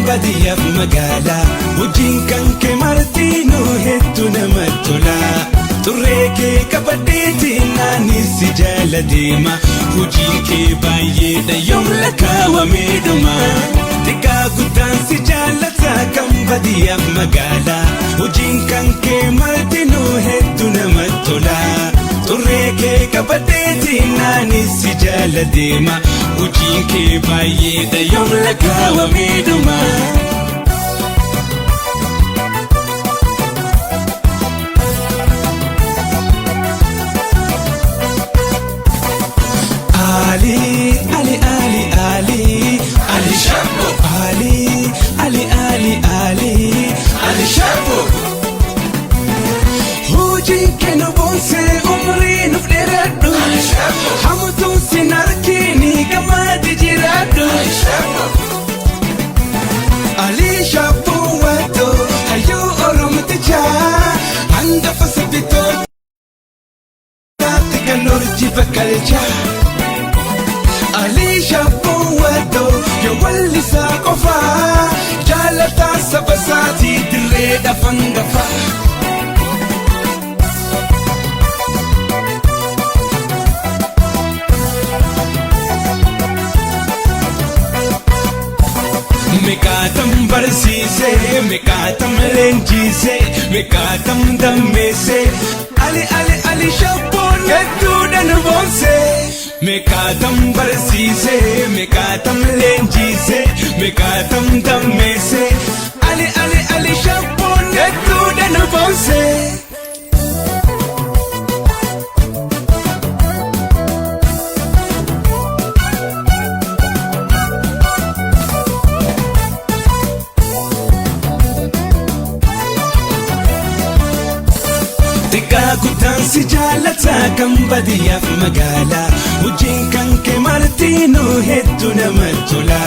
Baadiyyaaf magaalaa, hojiin kan kee martinuu hedduu namatti tola. Turree kee qabadheetiin naanis si jaala deema. Hojiin kee baay'eedha, yoom lakkaawamee dhuma? Xiqqaa guddaan si jaallata kan baadiyyaaf magaalaa. Hojiin kan kee martinuu hedduu namatti tola. Turree kee qabadheetiin naanis si jaala deema. Hojiin kee baay'eedha, yoom lakkaawamee dhuma? Ali, Ali, Ali, Ali, Ali Shabbo. Ali, Ali, Ali, Ali, Ali Shabbo. Hojiin kee nu boonsee, umrii nuuf dheeradhu. Hamtuun sin argini, gammaadi jiraadhu. Ali Shabbo Watto, hayyuu Oromtichaa, hangafa sabitootaatti kan urjii bakkalchaa. Ali Shabbo Watto, yoo wallisaa qofaa, jaalataa saba isaatii, dirree dhafan gafaa. Meeqaatam barsiisee, meeqaatam leenjisee, meeqaatam dammeessee? Ali, Ali, Ali Shabboon hedduudha nu boonsee. Meeqaatam barsiisee, meeqaatam leenjisee, meeqaatam dammeessee? Ali, Ali, Ali Shabboon hedduudha nu boonsee. Xiqqaa guddaan si jaallata kan baadiyyaaf magaalaa. Hojiin kan kee martinuu hedduu namatti tola.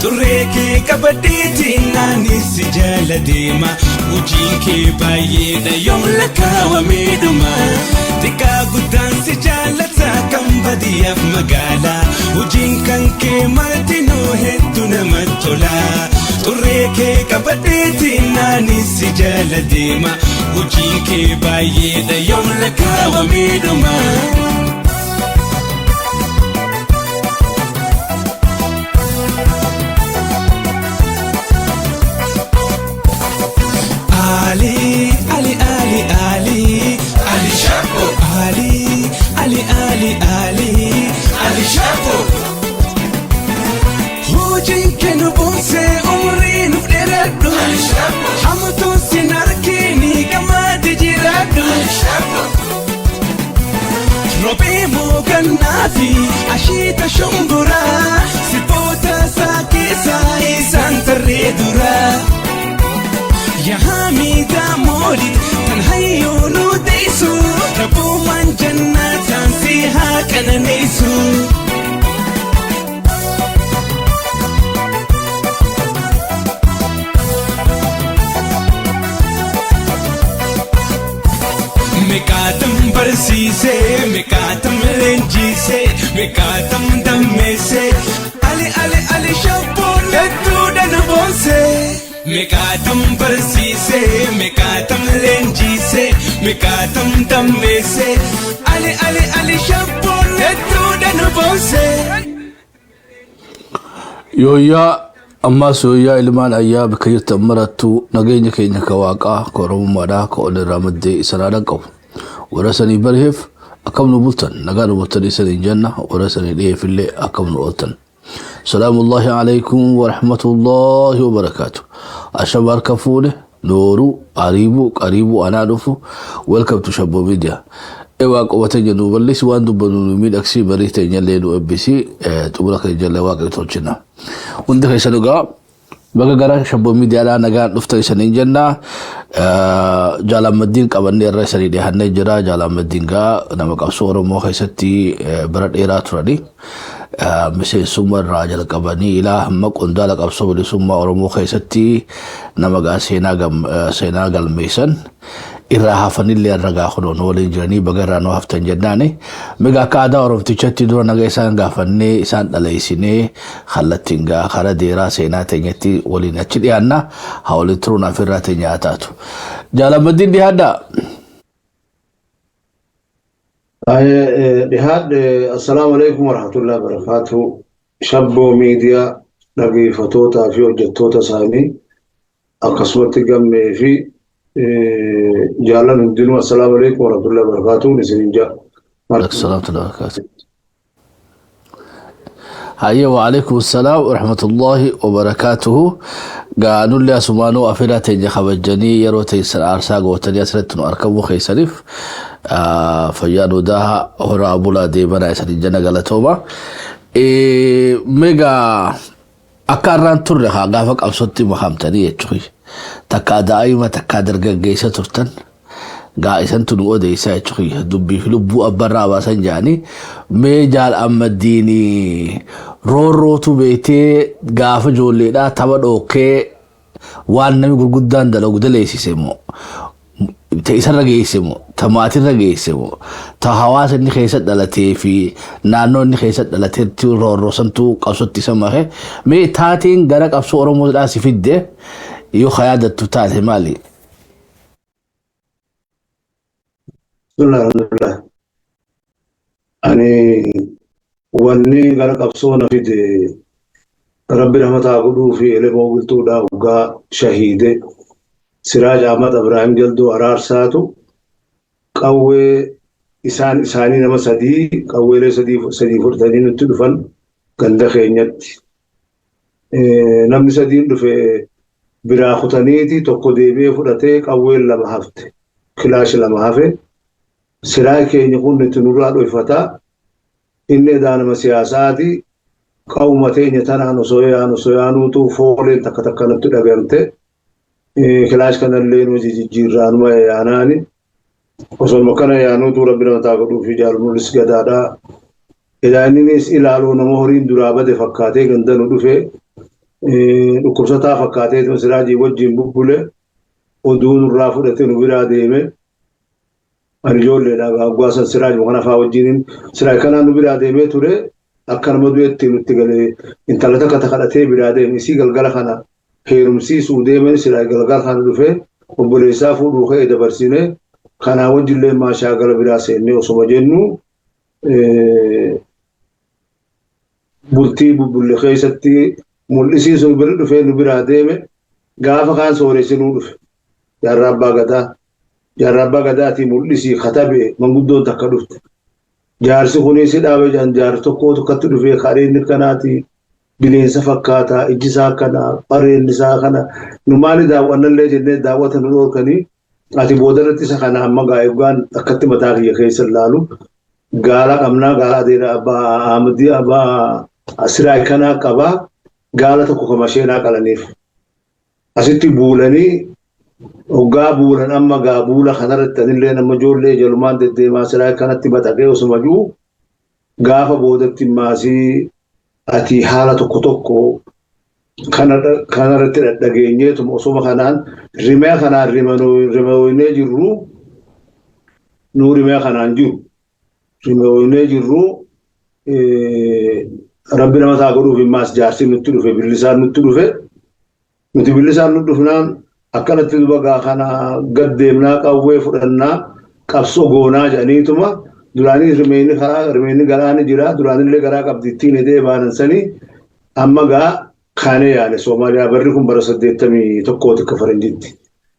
Turree kee qabadheetiin naanis si jaala deema. Hojiin kee baay'eedha, yoom lakkaawamee dhuma? Xiqqaa guddaan si jaallata kan baadiyyaaf magaalaa. Hojiin kan kee martinuu hedduu namatti tola. Turree kee qabadheetiin naanis si jaala deema. Hojiin kee baay'eedha, yoom lakkaawamee dhuma? Ali, Ali, Ali, Ali, Ali Shabbo. Ali, Ali, Ali, Ali, Ali Shabbo. Hojiin kee nu boonsee, umrii nuuf dheeradhu. Hamtuun sin argini, gammaadi jiraadhu. Roobee moogannaa fi ashiita shumburaa, sirboota isaa keessaa isaan tarree duraa. Yahamida moolid tan hayyuu nu deessu, rabbumaan jannataan si haa qananeessu. Meeqaatam barsiisee, meeqaatam leenjisee, meeqaatam dammeessee? Ali, Ali, Ali Shabboon hedduudha nu boonsee. Meeqaatam barsiisee, meeqaatam leenjisee, meeqaatam dammeessee? Ali, Ali, Ali Shabboon hedduudha nu boonsee. Yooyyaa, ammaas yooyyaa, ilmaan ayyaa bakka jirtan marattuu nageenya keenya ka waaqaa, ka oromummaadhaa, ka ol irraa maddee isanaa dhaqqabu. Warra sanii bariheef akkam nu bultan? Nagaa nu bultan isaniin jenna. Warra sanii dhiheefillee akkam nu ooltan? Salaamullahi alaikum wa rahmatullahi wa barakaatu. Ashama, harka fuune, nooruu, ariibuu, qariibuu, anaa dhufu. Welcome to Shabbo Media. Ewaa qobate jennu bal'isi, waan dubbannu nu miidhagsii, barii teenyallee nu eebbisi, xumura keenyallee Waaqni tolchina. Hundi keessa dhugaa baga gara Shabboo Miidiyaadhaa nagaan dhuftan isaniin jenna. Jaalammaddiin qabannee irra isanii dhihannee jira. Jaalammaddiin gaa nama qabsoo Oromoo keessatti bara dheeraa turani. Miseensummaa irraa jalqabanii ilaa hamma qondaala qabsoo bilisummaa Oromoo keessatti nama gaa seenaa galmeessan. Irraa hafanillee ragaa kunoo nu waliin jiranii, baga irraa nu haftan jennaani. Miga akka aadaa Oromtichatti dura naga isaan gaafannee, isaan dhaleessinee, kallattiin gaa karaa deeraa seenaa teenyatti waliin achi dhiyaanna. Haa waliin turuun afirraa teenya haa taatu. Jaalammaddiin, dhiyaadhaa. Dhihaadhe. Assalaamu alaikum warahmatullahi wabarakatuh. Shabboo Miidiyaa dhageeffatootaa fi hojjettoota isaanii, akkasumatti Gammee fi jaalan hundinuu, assalaamu alaikum warahmatullahi wabarakatuh isinin jaa. Salaamtu barakaatu. Hayyee, waalaikum salaam warahmatullahi wabarakaatuhu. Gaa nullee asumaanuu afeeraa teenya kabajanii yeroo teessan aarsaa gootanii asirratti nu argamuu keessaniif fayyaa nu daaha, horaa bulaa deemanaa isanii jana, galatooma. Meegaa akka har'aan turre haa gaafa qabsootti makamtanii jechuudha. Takkaa daa'ima, takkaa dargaggeessa turtan. Gaa isantu nu odeessaa jechuudha. Dubbii fi lubbuu abbarraa baasan jedhanii, mee jaal Ammaddiini, roorrootu beetee gaafa ijoolleedhaa tapha dhookkee waan namni gurguddaan dalagu daleessise moo, ta isarra geesse moo, ta maatirra geesse moo, ta hawaasa inni keessa dhalatee fi naannoo inni keessa dhalateetti roorroosantu qabsootti isa make? Mee taateen gara qabsoo Oromoodhaa si fidde yoo ka yaadattu taate maali? Bismillah, alhamdulillah. Ani wanni gara qabsoo na fide, Rabbi rahmataa godhuu fi Elemoo Qilxuudhaa hoggaa shahiide, Siraaj Ahmad Ibrahim Jalduu Araarsaatu qawwee isaan isaanii nama sadii, qawweelee sadii sadii fudhatanii nutti dhufan ganda keenyatti. Namni sadiin dhufe biraa kutaniiti, tokko deebi'ee fudhatee, qawween lama hafte. Kilaash lama hafe. Siraaj keenya kun nuti nurraa dhoyfataa. Inni edaa nama siyaasaati. Qawma teenya tanaan osoo yaanu osoo yaanuutu fooleen takka takka nutti dhagamte. Kilaash kanallee nu jijjiirraanuma yaanaani. Osoo kana yaanuutu Rabbi nama taa godhuu fi jaalmulis gadaadhaa. Edaa inninis ilaaluu nama horiin duraa bade fakkaatee ganda nu dhufe. Dhukkubsataa fakkaatee Siraajii wajjin bubbule. Oduu nurraa fudhatee nu biraa deeme. Ani ijoolleedha waggaa san, Siraaj kana fa'aa wajjin Siraaj kanaan nu biraa deemee ture. Akka nama du'etti nutti galee, intala takka kadhatee biraa deeme, isii galgala kana heerumsiisuu deeman. Siraaj galgala kana dhufee obboleessaa fuudhuu ka'ee dabarsine. Kanaa wajjillee maashaa gara biraa seennee osoma jennu, bultii bubbulle keessatti mul'isii sun bira dhufee nu biraa deeme. Gaafa kaan sooressinuu dhufe jaarraa abbaa gadaa. Jaarraa abbaa gadaatii mul'isii katabe, manguddoon takka dhufte. Jaarsi kunis dhaabe jaan, jaarsi tokko tokkotti dhufee qareenni kanaati, bineensa fakkaataa, ijji isaa kana, qareenni isaa kana, nu maali daawwannallee jennee daawwata nu dhoorkanii. Ati boodarratti isa kana amma gaa'eeggaan akkatti mataa kiyya keessa ilaalu, gaala qabnaa, gaala adeera abbaa Ahmadii abbaa Siraay kanaa qabaa, gaala tokko kama sheenaa qalaniif. Asitti buulanii hoggaa buulan, amma gaa buula kanarratti anillee nama ijoollee jalumaan deddeemaa Siraay kanatti baxaqee osuma jiru, gaafa boodatti maasii ati haala tokko tokko kanarratti dhageenyeetuma osuma kanaan rimee kanaan rimeeynee jirru, nuu rimee kanaan jiru rimeeynee jirru, Rabbi nama taa godhuuf maas jaarsi nutti dhufe, billisaan nutti dhufe. Nuti billisaan nutti dhufnaan akkanatti duba gaa kana gad deemnaa, qawwee fudhannaa, qabsoo goonaa jedhaniituma. Duraanii rimeenni karaa rimeenni garaa ni jira, duraanillee garaa qabdi ittiin hidhee baanan sanii. Amma gaa kaanee yaane Soomaaliyaa. Barri kun bara 81ti akka faranjitti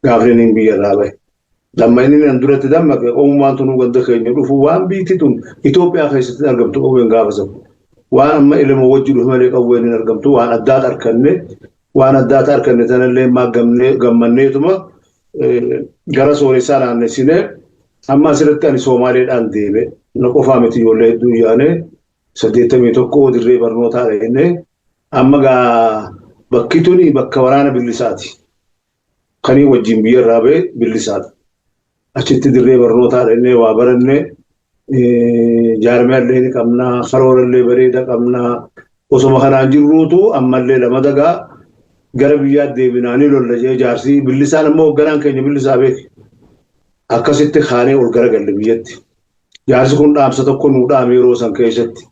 gaafni inni biyya irraa bahe. Damma inni nan duratti dammaqe qomummaan tunuu ganda keenya dhufu, waan biitti tun Itoophiyaa keessatti argamtu qawween gaafa sana. Waan amma ilma wajji dhufe malee qawween hin argamtu. Waan addaata arganne, waan addaata arganne tanallee maa gammanneetuma gara sooressaa naannessinee. Amma asirratti ani Soomaaleedhaan deeme, na qofaa miti, ijoollee hedduu yaane. 81 dirree barnootaa dhaqnee, amma gaa bakki tuni bakka waraana billisaati. Kanii wajjin biyya irraa ba'e billisaadha. Achitti dirree barnootaa dhaqnee waa barannee, jaarmiyaallee ni qabnaa, karoorallee bareeda qabnaa. Osoma kanaan jirruutu ammallee lama dagaa gara biyyaa deebinaanii lolla jee jaarsi billisaan, ammoo hoogganaan keenya billisaa beeke. Akkasitti kaanee ol garagalle biyyatti. Jaarsi kun dhaamsa tokko nuu dhaame yeroo san keessatti.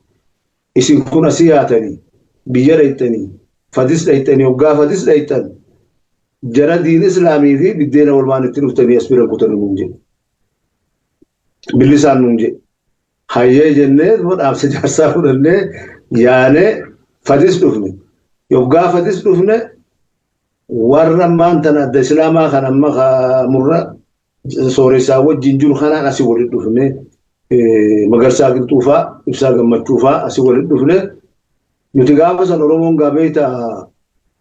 Isin kun asii yaatanii biyya dhayxanii fadis dhayxanii hoggaa fadis dhayxan jara diin islaamii fi biddeena olmaan itti dhuftanii as bira kutanii nuun jedhe. Billisaan nuun jedhe. Hayyee jennee dhaamsa jaarsaa fudhannee yaanee fadis dhufne. Yoggaa fadis dhufne warra ammaan tana adda islaamaa kan amma murra sooressaa wajjin jiru kanaan asii walitti dhufne. Magarsaa Qilxuufaa, Ibsaa Gammachuufaa asii walitti dhufne. Nuti gaafa san Oromoon gaabeeta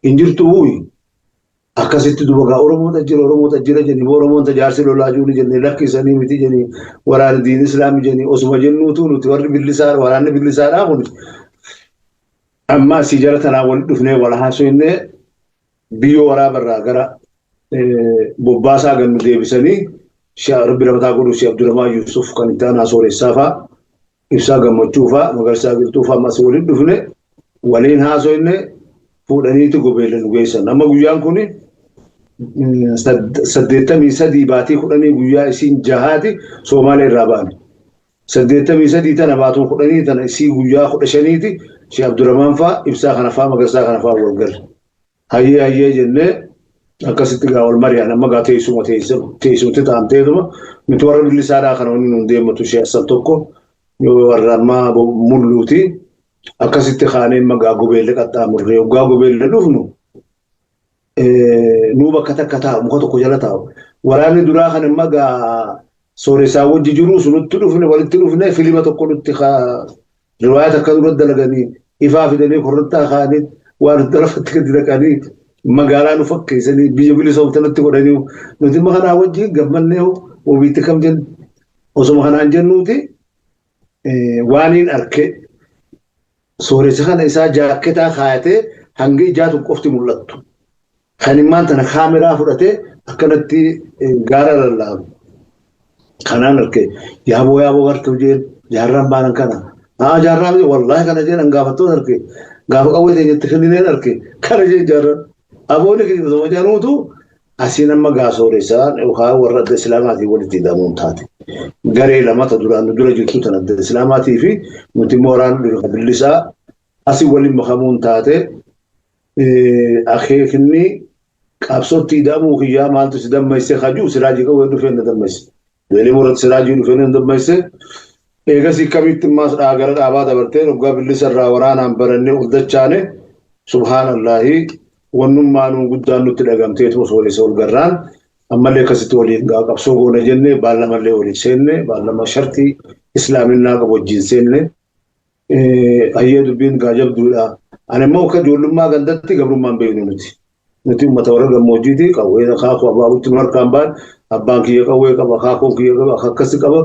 hin jirtu wuuyi. Akkasitti duuba gaa Oromoota jira Oromoota jira jenni Oromoota jaarsi lolaa jiru jenni lakkisanii miti jenni waraana diin islaamii jenni osuma jennuutu nuti warri billisaa waraanni billisaadhaa kun amma asii jara tanaa walitti dhufnee wal haasofnee biyyoo waraabarraa gara bobbaasaa gannu deebisanii Rabbi ramataa godhu si Abdurrahmaan Yusuf kan itti aanaa sooressaa fa'aa Ibsaa Gammachuu fa'aa Magarsaa Qilxuu fa'aa ammas walitti dhufne waliin haasofne fuudhaniitu gobeella nu geessan. Amma guyyaan kun 83 baatii 10 guyyaa isiin jahaati Soomaalee irraa baane. 83 tana baatuun 10 tana isii guyyaa 15ti Sheekh Abdurrahmaan fa'aa Ibsaa kana fa'aa Magarsaa kana fa'aa wal galle. Hayyee hayyee jennee akkasitti gaa wal mari'an amma gaa teessuma teessumti taa'amteetuma nuti warra billisaadhaa kana wanni nuun deemmatu ishee asal tokko warra ammaa mulluuti akkasitti kaanee amma gaa gobeelle qaxxaamurree yoggaa gobeelle dhufnu nuu bakka takka taa'u muka tokko jala taa'u waraanni duraa kan amma gaa sooressaa wajji jiru sunutti dhufne walitti dhufne filima tokko nutti riwaaya takka dura dalaganii ifaa fidanii korrattaa kaanii waan lafatti gadi naqanii magaalaa nu fakkeessanii biyya bilisoomte nutti godhanii nuti immoo kanaa wajjin gammannee wabiitti kam jennu osuma kanaan jennuuti waaniin arke sooressa kana isaa jaakketaa kaayatee hanga ijaa tokko qofti mul'attu. Kan immaan tana kaameraa fudhatee akkanatti gaara lallaabu. Kanaan arke yaaboo yaaboo gartuu jeen jaarraan baanan kana. Haa jaarraa miti wallaahi kana jeen hangaafattoon arke gaafa qawwee teenyatti kennineen arke kana jeen jaarraan. Aboonni keenya osoo jedhanuutu asiin amma gaa sooressaan yookaan warra adda islaamaatiin walitti hidhamuun taate. Garee lamata duraan nu dura jirtu tan adda islaamaatii fi nuti immoo waraana dura billisaa asii waliin makamuun taate akeekni qabsootti hidhamuu kiyyaa maaltu si dammayse hajuu siraajii qawwee dhufee na dammayse. Weelii murratti siraajii dhufee na dammayse. Eegasii kamitti immaas gara dhaabaa dabartee waggaa billisa irraa waraanaan barannee ol dachaane subhaanallaahi wannummaanuu guddaan nutti dhagamteetu sooressa ol garraan ammallee akkasitti waliin gaa qabsoo goona jenne baallamallee waliin seenne baallama shartii islaaminaa qabu wajjin seenne hayyee dubbiin gaa jabduudha. Ani immoo akka ijoollummaa gandatti gabrummaan beeknu nuti. Nuti uummata warra gammoojjiiti qawwee akaakuu abaabutti nu harkaan baan abbaan kiyya qawwee qaba akaakuun kiyya qaba akkasi qaba.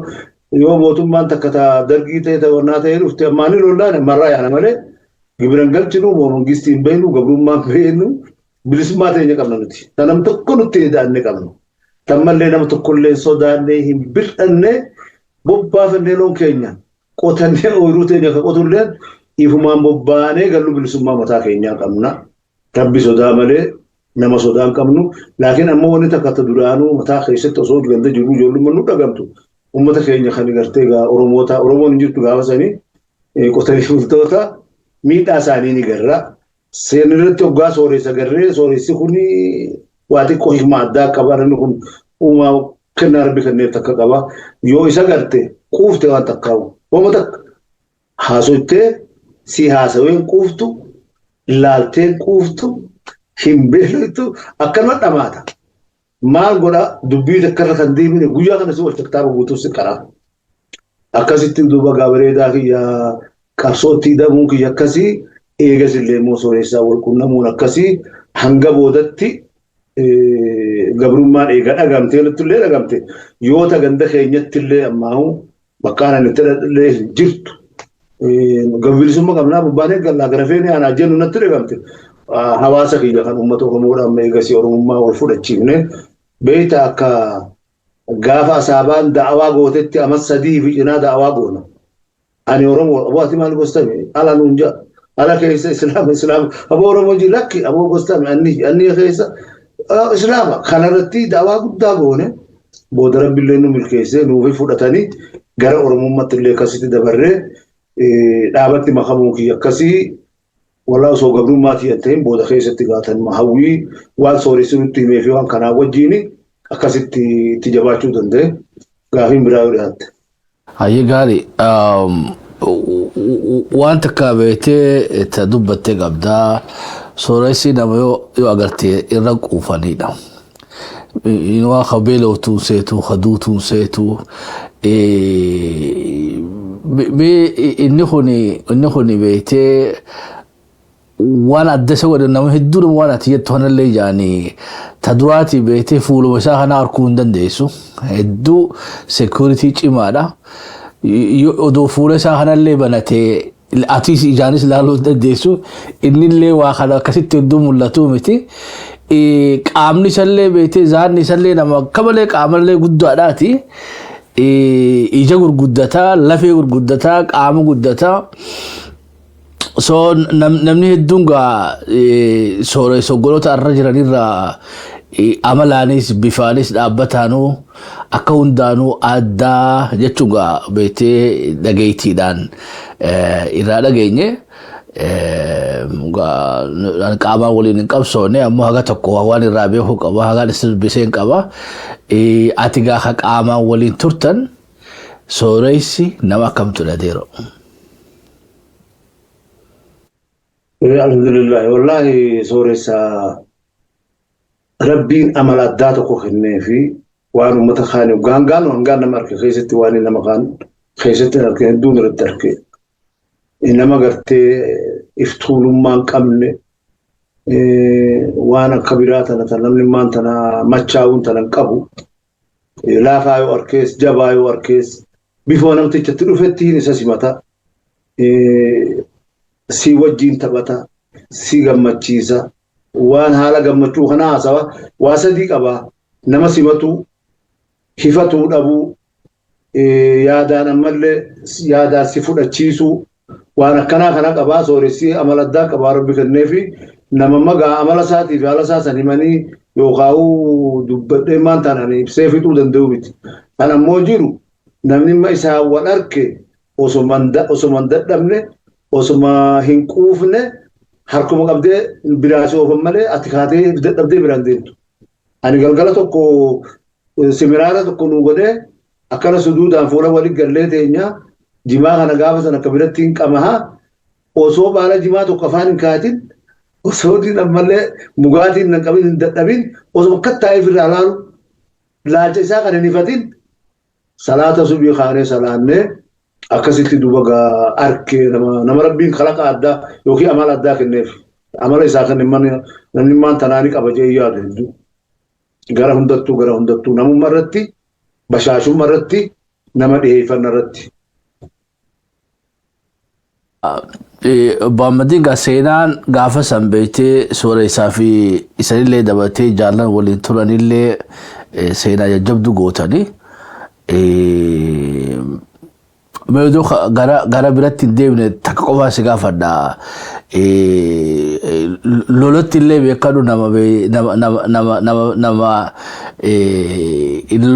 Yoo mootummaan takka dargii ta'e ta'annaa ta'e dhufte ammaan lollaan ammarraa yaana malee gibiran galchinu mangistii hin beeknu gabrummaan beeknu bilisummaa teenya qabna nuti. Tanam tokko nutti hin daanne qabnu. Tammallee nama tokkollee sodaannee hin bir'anne bobbaafannee loon keenya qotannee ooyiruu teenya kan qotulleen ifumaan bobbaanee gallu bilisummaa mataa keenyaa qabna. Rabbi sodaa malee nama sodaa hin qabnu. Laakiin ammoo wanni takka ta duraanuu mataa keessatti osoo ganda jiru ijoollummaan nu dhagamtu. Uummata keenya kan gartee gaa Oromoota Oromoon hin jirtu gaafa sanii qotanii bultoota miidhaa isaanii ni garra. Seenaa irratti hoggaa sooressa garree sooressi kun waa xiqqoo hikma addaa qaba. Namni kun uumaa kennaa rabbi kenneef takka qaba. Yoo isa garte quufte waan takkaa'u. Hooma takka haasoftee si haasaween quuftu laalteen quuftu hin beeloftu akkanuma dhamaata. Maal godha dubbii takkarra kan deemine guyyaa kana si wal kitaaba guutuu si qaraa. Akkasitti duuba gaabareedaa kiyya qabsootti hidhamuun kiyya akkasii eegas illee immoo sooressaa wal quunnamuun akkasii hanga boodatti gabrummaan eega dhagamtee illee dhagamte yoo ta ganda keenyatti illee ammaahu bakkaan ani itti illee hin jirtu. Bilisummaa qabnaa bobbaanee gallaa gara feene anaa jennu natti dhagamte. Hawaasa kiyya kan uummata Oromoodhaan amma eegasii Oromummaa wal fudhachiifne beeyta akka gaafa asaabaan da'awaa gootetti amma sadii fi cinaa da'awaa goona. Ani Oromoo aboo ati maal gostame ala nuun ja'a ala keessa islaama islaama aboo Oromoo ji lakki aboo gostame anni anni keessa islaama kanarratti da'awaa guddaa goone Booda rabbiillee nu milkeessee nuufi fudhatanii gara Oromummaatti illee akkasitti dabarree dhaabatti makamuu kiyya akkasii walaa osoo gabrummaatii hin ta'in booda keessatti gaatan hawwii waan sooressi nutti himee fi waan kanaa wajjin akkasitti itti jabaachuu danda'e gaafiin biraa yoo dhiyaatte. Hayyee gaarii waan takka beektee ta dubbattee qabdaa sooressi nama yoo agartee irra quufanidha. Waa ka beeloftuun seetu ka duutuun seetu inni kun beektee waan adda isa godhe nama hedduun waan ati jettu kanallee jaanii ta duraati beektee fuuluma isaa kana arguu hin dandeessu hedduu security cimaadha. Odoo fuula isaa kanallee banatee atis ijaanis ilaaluu hin dandeessu innillee waa kana akkasitti hedduu mul'atu miti. Qaamni isallee beektee zaanni isallee nama akka malee qaamallee guddaadhaati. Ija gurguddataa, lafee gurguddataa, qaama guddataa. So namni hedduun gaa sooressa irra jiranirraa amalaanis bifaanis dhaabbataanuu akka hundaanuu addaa jechuun gaa beektee dhageettiidhaan irraa dhageenye. Qaamaan waliin hin qabsoone ammoo haga tokko waan irraa beekuu qaba hagaan isa dubbisee hin qaba. Ati gaafa qaamaan waliin turtan sooressi nama akkamtu dhateero? Alhamdulillah wallahi sooressa rabbiin amala addaa tokko kennee fi waan uummata kaanii gaangaan hangaan nama arke keessatti waan nama kaan keessatti arke hedduun irratti arke. Nama gartee iftuulummaa hin qabne waan akka biraa tana tan namni maan tana machaa'uun tana hin qabu. Laafaa yoo arkees jabaa yoo arkees bifa namtichatti dhufettiin isa simata. Si wajjin taphata, si gammachiisa. Waan haala gammachuu kana haasawa waa sadii qaba. Nama simatu, hifatuu dhabuu, yaadaan ammallee yaadaan si fudhachiisuu waan akkanaa kana qabaa sooressi amala addaa qabaa rabbi kenneefi nama magaa amala isaatii fi haala isaa san himanii yookaan dubbadhee maan taanaan ibsee fixuu danda'u miti. Kan ammoo jiru namni imma isaa wal arke osoma hin dadhabne osoma hin quufne harkuma qabdee biraa si oofan malee ati kaatee dadhabdee biraan deemtu. Ani galgala tokko seminaara tokko nu godhee akkana suduudhaan fuula waliin gallee teenya jimaa kana gaafa sana akka biratti hin qamaha osoo baala jimaa tokko afaan hin kaatin osoo diin ammallee mugaatiin hin qabin hin dadhabin osoo akka taa'ee ofirraa laalu laalcha isaa kan hin ifatin salaata subii kaanee salaannee akkasitti duuba gaa arkee nama rabbiin kalaqa addaa yookiin amala addaa kenneef amala isaa kan namni maan tanaani qaba jee yaadu hedduu gara hundattuu namummaa irratti bashaashummaa irratti nama dhiheeffannaa irratti. Obbo Ahmadiin gaa seenaan gaafa san beektee suura isaa fi isanillee dabalatee jaallan waliin turanillee seenaa jajjabdu gootanii. Mee gara biratti hin deemne takka qofaa si gaafadha. Lolatti illee beekadhu nama nama nama nama nama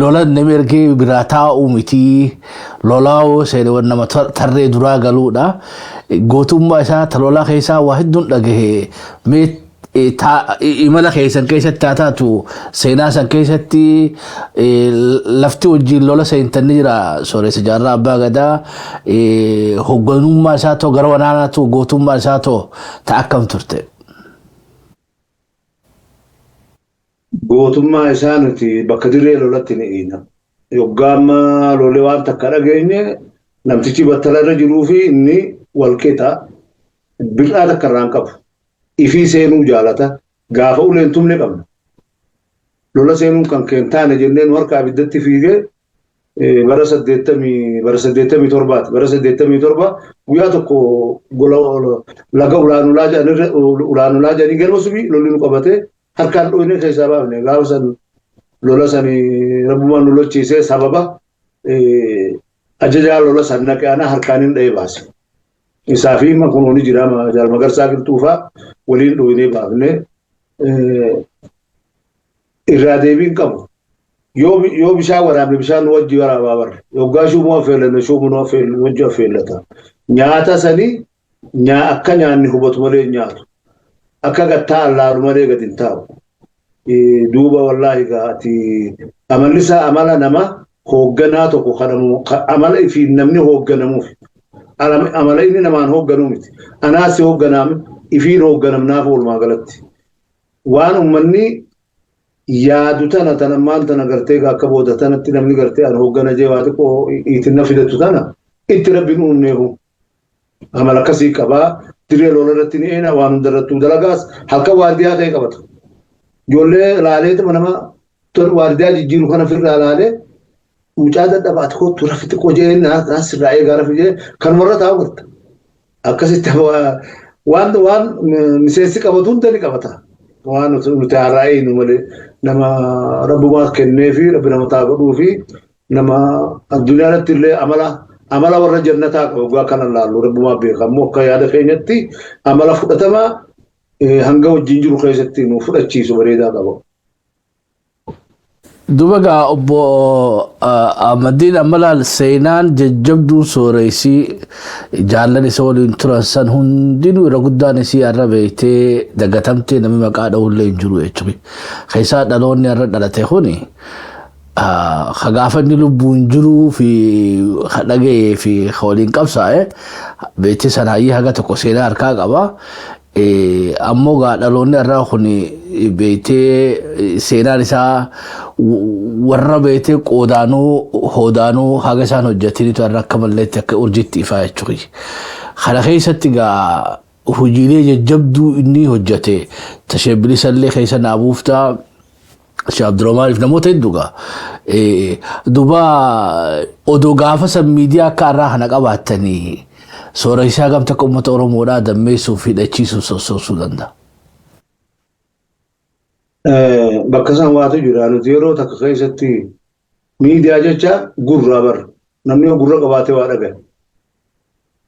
lola namni ergee biraa taa'u miti lolaa seene nama tarree duraa galuudha. Gootummaa isaa ta lolaa keessaa waa hedduun dhagahe mee imala keessan keessatti haa taatu seenaa san keessatti lafti wajjin lola seentan ni jira sooressa jaarraa abbaa gadaa hoogganummaa isaa ta'u gara waraanaa ta'u gootummaa isaa ta'u ta akkam turte. Gootummaa isaa nuti bakka dirree lolatti ni dhiina. Yoggaa amma lolee waan takka dhageenye namtichi battala irra jiruu fi inni wal qixa bir'aa takka irraa hin qabu. Ifii seenuu jaalata. Gaafa uleen tumne qabna. Lola seenuun kan keen taane jenneen harka abiddatti fiigee bara 87ti. Bara 87 guyyaa tokko gola laga ulaanulaa jedhanii galma subii lolli nu qabatee harkaan dhoofnee keessaa baafne gaafa san lola sanii rabbumaan nu lolchiisee sababa ajajaa lola san naqee ana harkaan hin dha'ee baase. Isaa fi kunuuni jira jaal Magarsaa Qilxuufaa waliin dhoofnee baafne irraa deebiin qabu. Yoo bishaan waraabne bishaan nu wajji waraabaa barre. Yoggaa shuumuu affeellanne shuumuu nu wajji affeellata. Nyaata sanii akka nyaanni hubatu malee hin nyaatu. Akka gattaa allaaru malee gadi hin taa'u. Duuba wallaahi ati amalli isaa amala nama hoogganaa tokko amala ifiin namni hoogganamuuf. Amala inni namaan hoogganuu miti. Anaas hoogganaam ifiin hoogganamnaaf oolmaa galatti. Waan uummanni yaadu tana tana ammaan tana gartee akka booda tanatti namni gartee an hooggana jee waa xiqqoo itti fidatu tana itti rabbiin uumneefu. Amala akkasii qabaa dirree lola irratti ni eena waan hundarrattuu dalagaas halkan waardiyaa ta'e qabata. Ijoollee laaleetuma nama waardiyaa jijjiiru kana ofirraa laalee mucaa dadhabaati kottu rafi xiqqoo jee naasirraa eegaa rafi jee kanumarra taa'u garta. Akkasitti waan waan miseensi qabatu hunda ni qabata. Waan nuti har'aa eenyu malee nama rabbumaa kennee fi rabbi nama taa godhuu fi nama addunyaa irratti illee amala warra jannataa qabu waggaa kana laallu rabbumaa beeka. Ammoo akka yaada keenyatti amala fudhatamaa hanga wajjin jiru keessatti nu fudhachiisu bareedaa qaba. Duuba gaa obbo Ahmadiin amma seenaan jajjabduu sooreessii jaallan isa waliin turan san hundinuu irra guddaan isii har'a beektee dagatamtee namni maqaa dha'ullee hin jiru jechuudha. Keessaa dhaloonni har'a dhalate kuni gaafa inni lubbuun jiruu fi dhaga'ee fi waliin qabsaa'e beektee sana hayyee haga tokko seenaa harkaa qaba. Ammoo gaa dhaloonni irraa kun beektee seenaan isaa warra beektee qoodaanuu hoodaanuu haga isaan hojjetaniitu irra akka malleetti akka urjiitti ifaa jechuudha. Kana keessatti gaa hojiilee jajjabduu inni hojjete tasheebbilisallee keessa naa buuftaa Sheekh Abdurrahmaaniif namoota hedduu gaa. Duuba odoo gaafa san miidiyaa akka har'aa kana qabaattanii soora isaa gamta akka uummata Oromoodhaa dammeessuuf hidhachiisuuf sossoosuu danda'a. Bakka isaan waatu jira nuti yeroo takka keessatti miidiyaa jecha gurraa bara namni yoo gurra qabaatee waa dhagaye.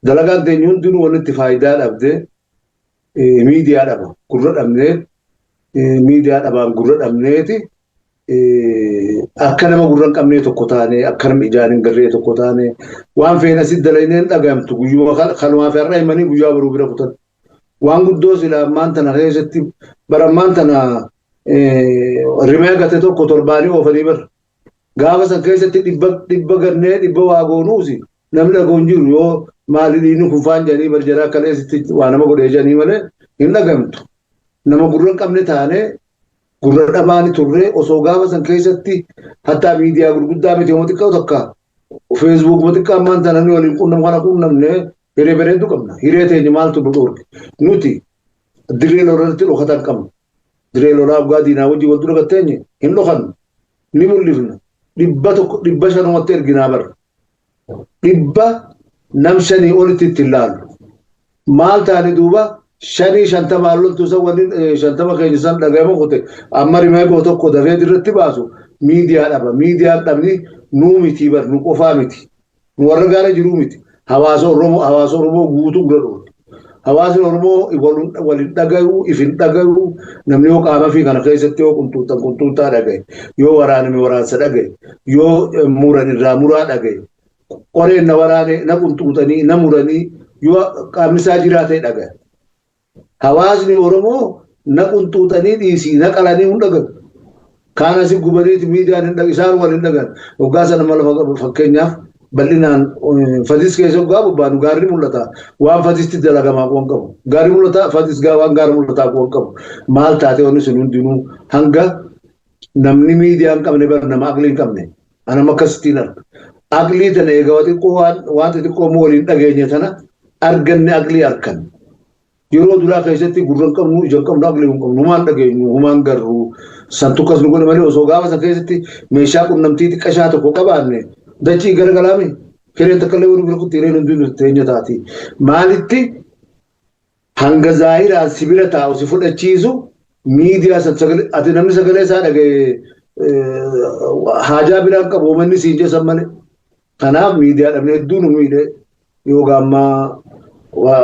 Dalagaan teenya hundinuu walitti faayidaa dhabdee miidiyaa dhaba gurra dhabnee miidiyaa dhabaan gurra dhabneeti akka nama gurra hin qabnee tokko taane akka nama ijaan hin garree tokko taane waan feena si dalagneen dhagayamtu guyyuma kanumaa fi har'a himanii guyyaa boruu bira kutan. Waan guddoo sila ammaan tana keessatti bara ammaan tana rimee gate tokko torbaanii oofanii bara. Gaafa san keessatti dhibba gannee dhibba waa goonuusi namni dhaga'u hin jiru yoo maali dhiinni kun faan jedhanii bar jaraa kaleessitti waa nama godhee jedhanii malee hin dhagamtu. Nama gurra hin qabne taane gurra dhabaani turre osoo gaafa san keessatti hattaa miidiyaa gurguddaa miti yoo xiqqaa takka feesbuuk xiqqaa ammaan tana namni waliin quunnamu kana quunnamne hiree bareedduu qabna. Hiree teenya maaltu nu dhoorge? Nuti dirree lolaatti dhokatan hin qabnu. Dirree lolaa waggaa diinaa wajjin wal dura gatteenye hin dhokannu. Ni mul'ifna. 100 500 erginaa bara. 500 olitti itti ilaallu. Maal taane duuba 50 loltuu san waliin 50 keenya san dhagayama kute amma rimee goo tokko dafee dirratti baasu miidiyaa dhaba. Miidiyaan dhabni nuu miti bar nu qofaa miti. Nu warra gaara jiruu miti. Hawaasa Oromoo guutuu gura dhoorge. Hawaasni Oromoo waliin dhagayuu, ifin dhagayuu, namni yoo qaama fi kana keessatti yoo qunxuuxaa dhagaye, yoo waraaname waraansa dhagaye, yoo muran irraa muraa dhagaye, qoreen na waraane, na qunxuuxanii, na muranii, yoo qaamni isaa jiraate dhagaye. Hawaasni Oromoo na qunxuuxanii dhiisii, na qalanii hin dhagayu. Kaan asii gubaniiti miidiyaan hin dhagayu, isaan waliin dhagayan. Waggaa sana mala fakkeenyaaf bal'inaan fadis keessa waggaa bobbaanu gaarri mul'ata. Waan fadisti dalagamaa kuwan qabu. Gaarri mul'ata, fadis waan gaara mul'ataa kuwan qabu. Maal taatee wanni sun hundinuu hanga namni miidiyaa hin qabne bar nama aqlii hin qabne. Anam akkasittiin arga. Aqlii tana egaa xiqqoo waan xixiqqoo immoo waliin dhageenye tana arganne aqlii arkan. Yeroo duraa keessatti gurra hin qabnu, ija hin qabnu, aqlii hin qabnu, humaan dhageenyu, humaan garru. Santu akkas nu godhe malee osoo gaafa san keessatti meeshaa qunnamtii xiqqashaa tokko qabaanne dachii garagalaame hireen takka illee wani bira kutti hireen hundinuu teenya taati. Maalitti hanga zaahiraan si bira taa'u si fudhachiisu miidiyaa san sagalee ati namni sagalee isaa dhagaye haajaa biraan qabu uummanni siin jeessan malee. Kanaaf miidiyaa dhabne hedduu nu miidhe yoo gaammaa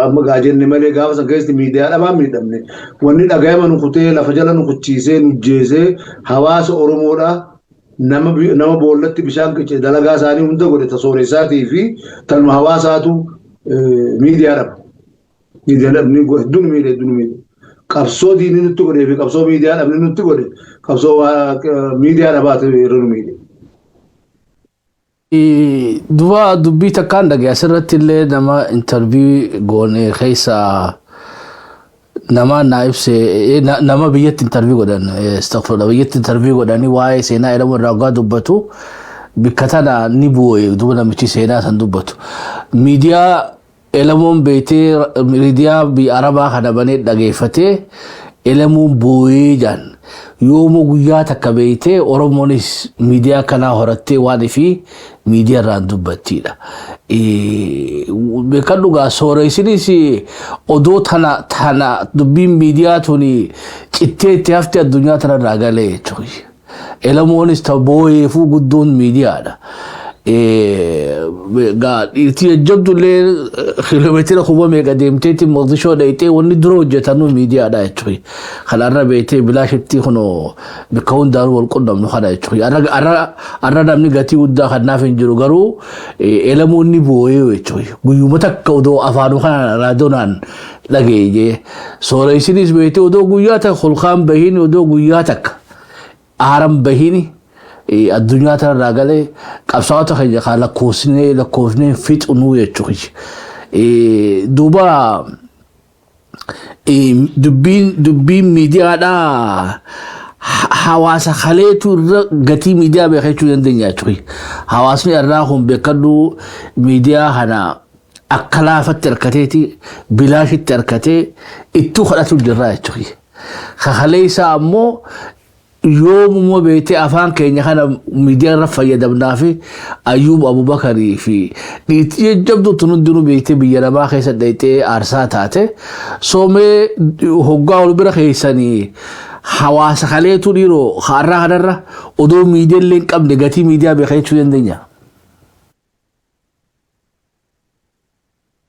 amma gaa jenne malee gaafa san keessatti miidiyaa dhabaan miidhamne. Wanni dhagayama nu kutee lafa jala nu kuchiisee nu jeesee hawaasa Oromoodhaa Nama boollatti bishaan qice dalagaa isaanii hunda godhe ta sooressaatii fi tanuma hawaasaatu miidiyaa dhaba. Miidiyaa dhabni hedduun miidhe hedduun miidhe. Qabsoo diinii nutti godhee fi qabsoo miidiyaa dhabni nutti godhe qabsoo miidiyaa dhabaate irra nu miidhe. Duba dubbii takkaan dhagaye asirratti illee nama interview goone keessa nama naa ibse, nama biyyatti interview godhan, astaghfirullah, biyyatti interview godhanii waa'ee seenaa jedhamu irraa waggaa dubbatu bikka tana ni bu'e. Duba namichi seenaa san dubbatu miidiyaa Elamoon beetee miidiyaa biyya Arabaa kana banee dhageeffatee Elamoon boo'ee jaan. Yoomuu guyyaa takka beeytee Oromoonis miidiyaa kanaa horattee waan ifii miidiyaa irraan dubbattiidha. Beekan dhugaa sooreysinis odoo tana dubbiin miidiyaa tuni cittee itti hafte addunyaa tanarraa galee jechuudha. Elamoonis ta booyeefuu guddoon miidiyaadha. Dhiirtii jajjabdu illee kiiloomeetira kuma meeqa deemteetti Moqdishoo dhayxee wanni dura hojjetanuu miidiyaadha jechuudha. Kanarra beektee bilaashitti kunoo bakka hundaanuu wal qunnamnu kana jechuudha. Arra namni gatii guddaa kannaaf hin jiru garuu Elamoon ni booyee jechuudha. Guyyuma takka odoo afaanuu kana raadiyoonaan dhageeyye. Sooreysinis beektee odoo guyyaa takka holqaan bahiin odoo guyyaa takka aaran bahiin addunyaa tanarraa galee qabsaa'ota keenya kan lakkoofsnee lakkoofnee fixnuu jechuudha. Duuba dubbiin miidiyaadhaa hawaasa kaleetu irra gatii miidiyaa beeka jechuu dandeenya jechuudha. Hawaasni irraa kun beekadhu miidiyaa kana akka laafatti harkateeti bilaashitti harkatee ittuu kadhatu jirra jechuudha. Kakalee isaa ammoo yoomuma beektee afaan keenya kana miidiyaa irra fayyadamnaa fi Ayyuub Abubakarii fi dhiitii jajjabduu tun hundinuu beektee biyya namaa keessa dhayxee aarsaa taate soomee hoggaa ol bira keessanii hawaasa kaleetu dhiiroo har'aa kanarra odoo miidiyaa illee hin qabne gatii miidiyaa beeka jechuu dandeenya.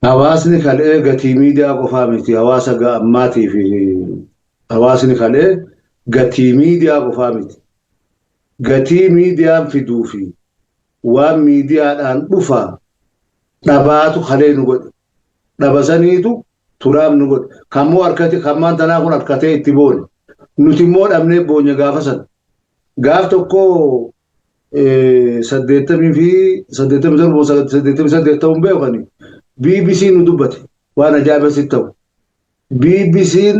Hawaasni kalee gatii miidiyaa qofaa miti, hawaasa ammaatii fi hawaasni kalee gatii miidiyaa qofaa miti. Gatii miidiyaan fiduu fi waan miidiyaadhaan dhufa dhabaatu kalee nu godhe. Dhaba saniitu turaaf nu godhe. Kammoo harkate kammaan tanaa kun harkatee itti boone. Nuti immoo dhabnee boonya gaafa sana. Gaaf tokko 87 88 ta'uun beekani BBC nu dubbate waan ajaa'iba sitti ta'u. BBC'n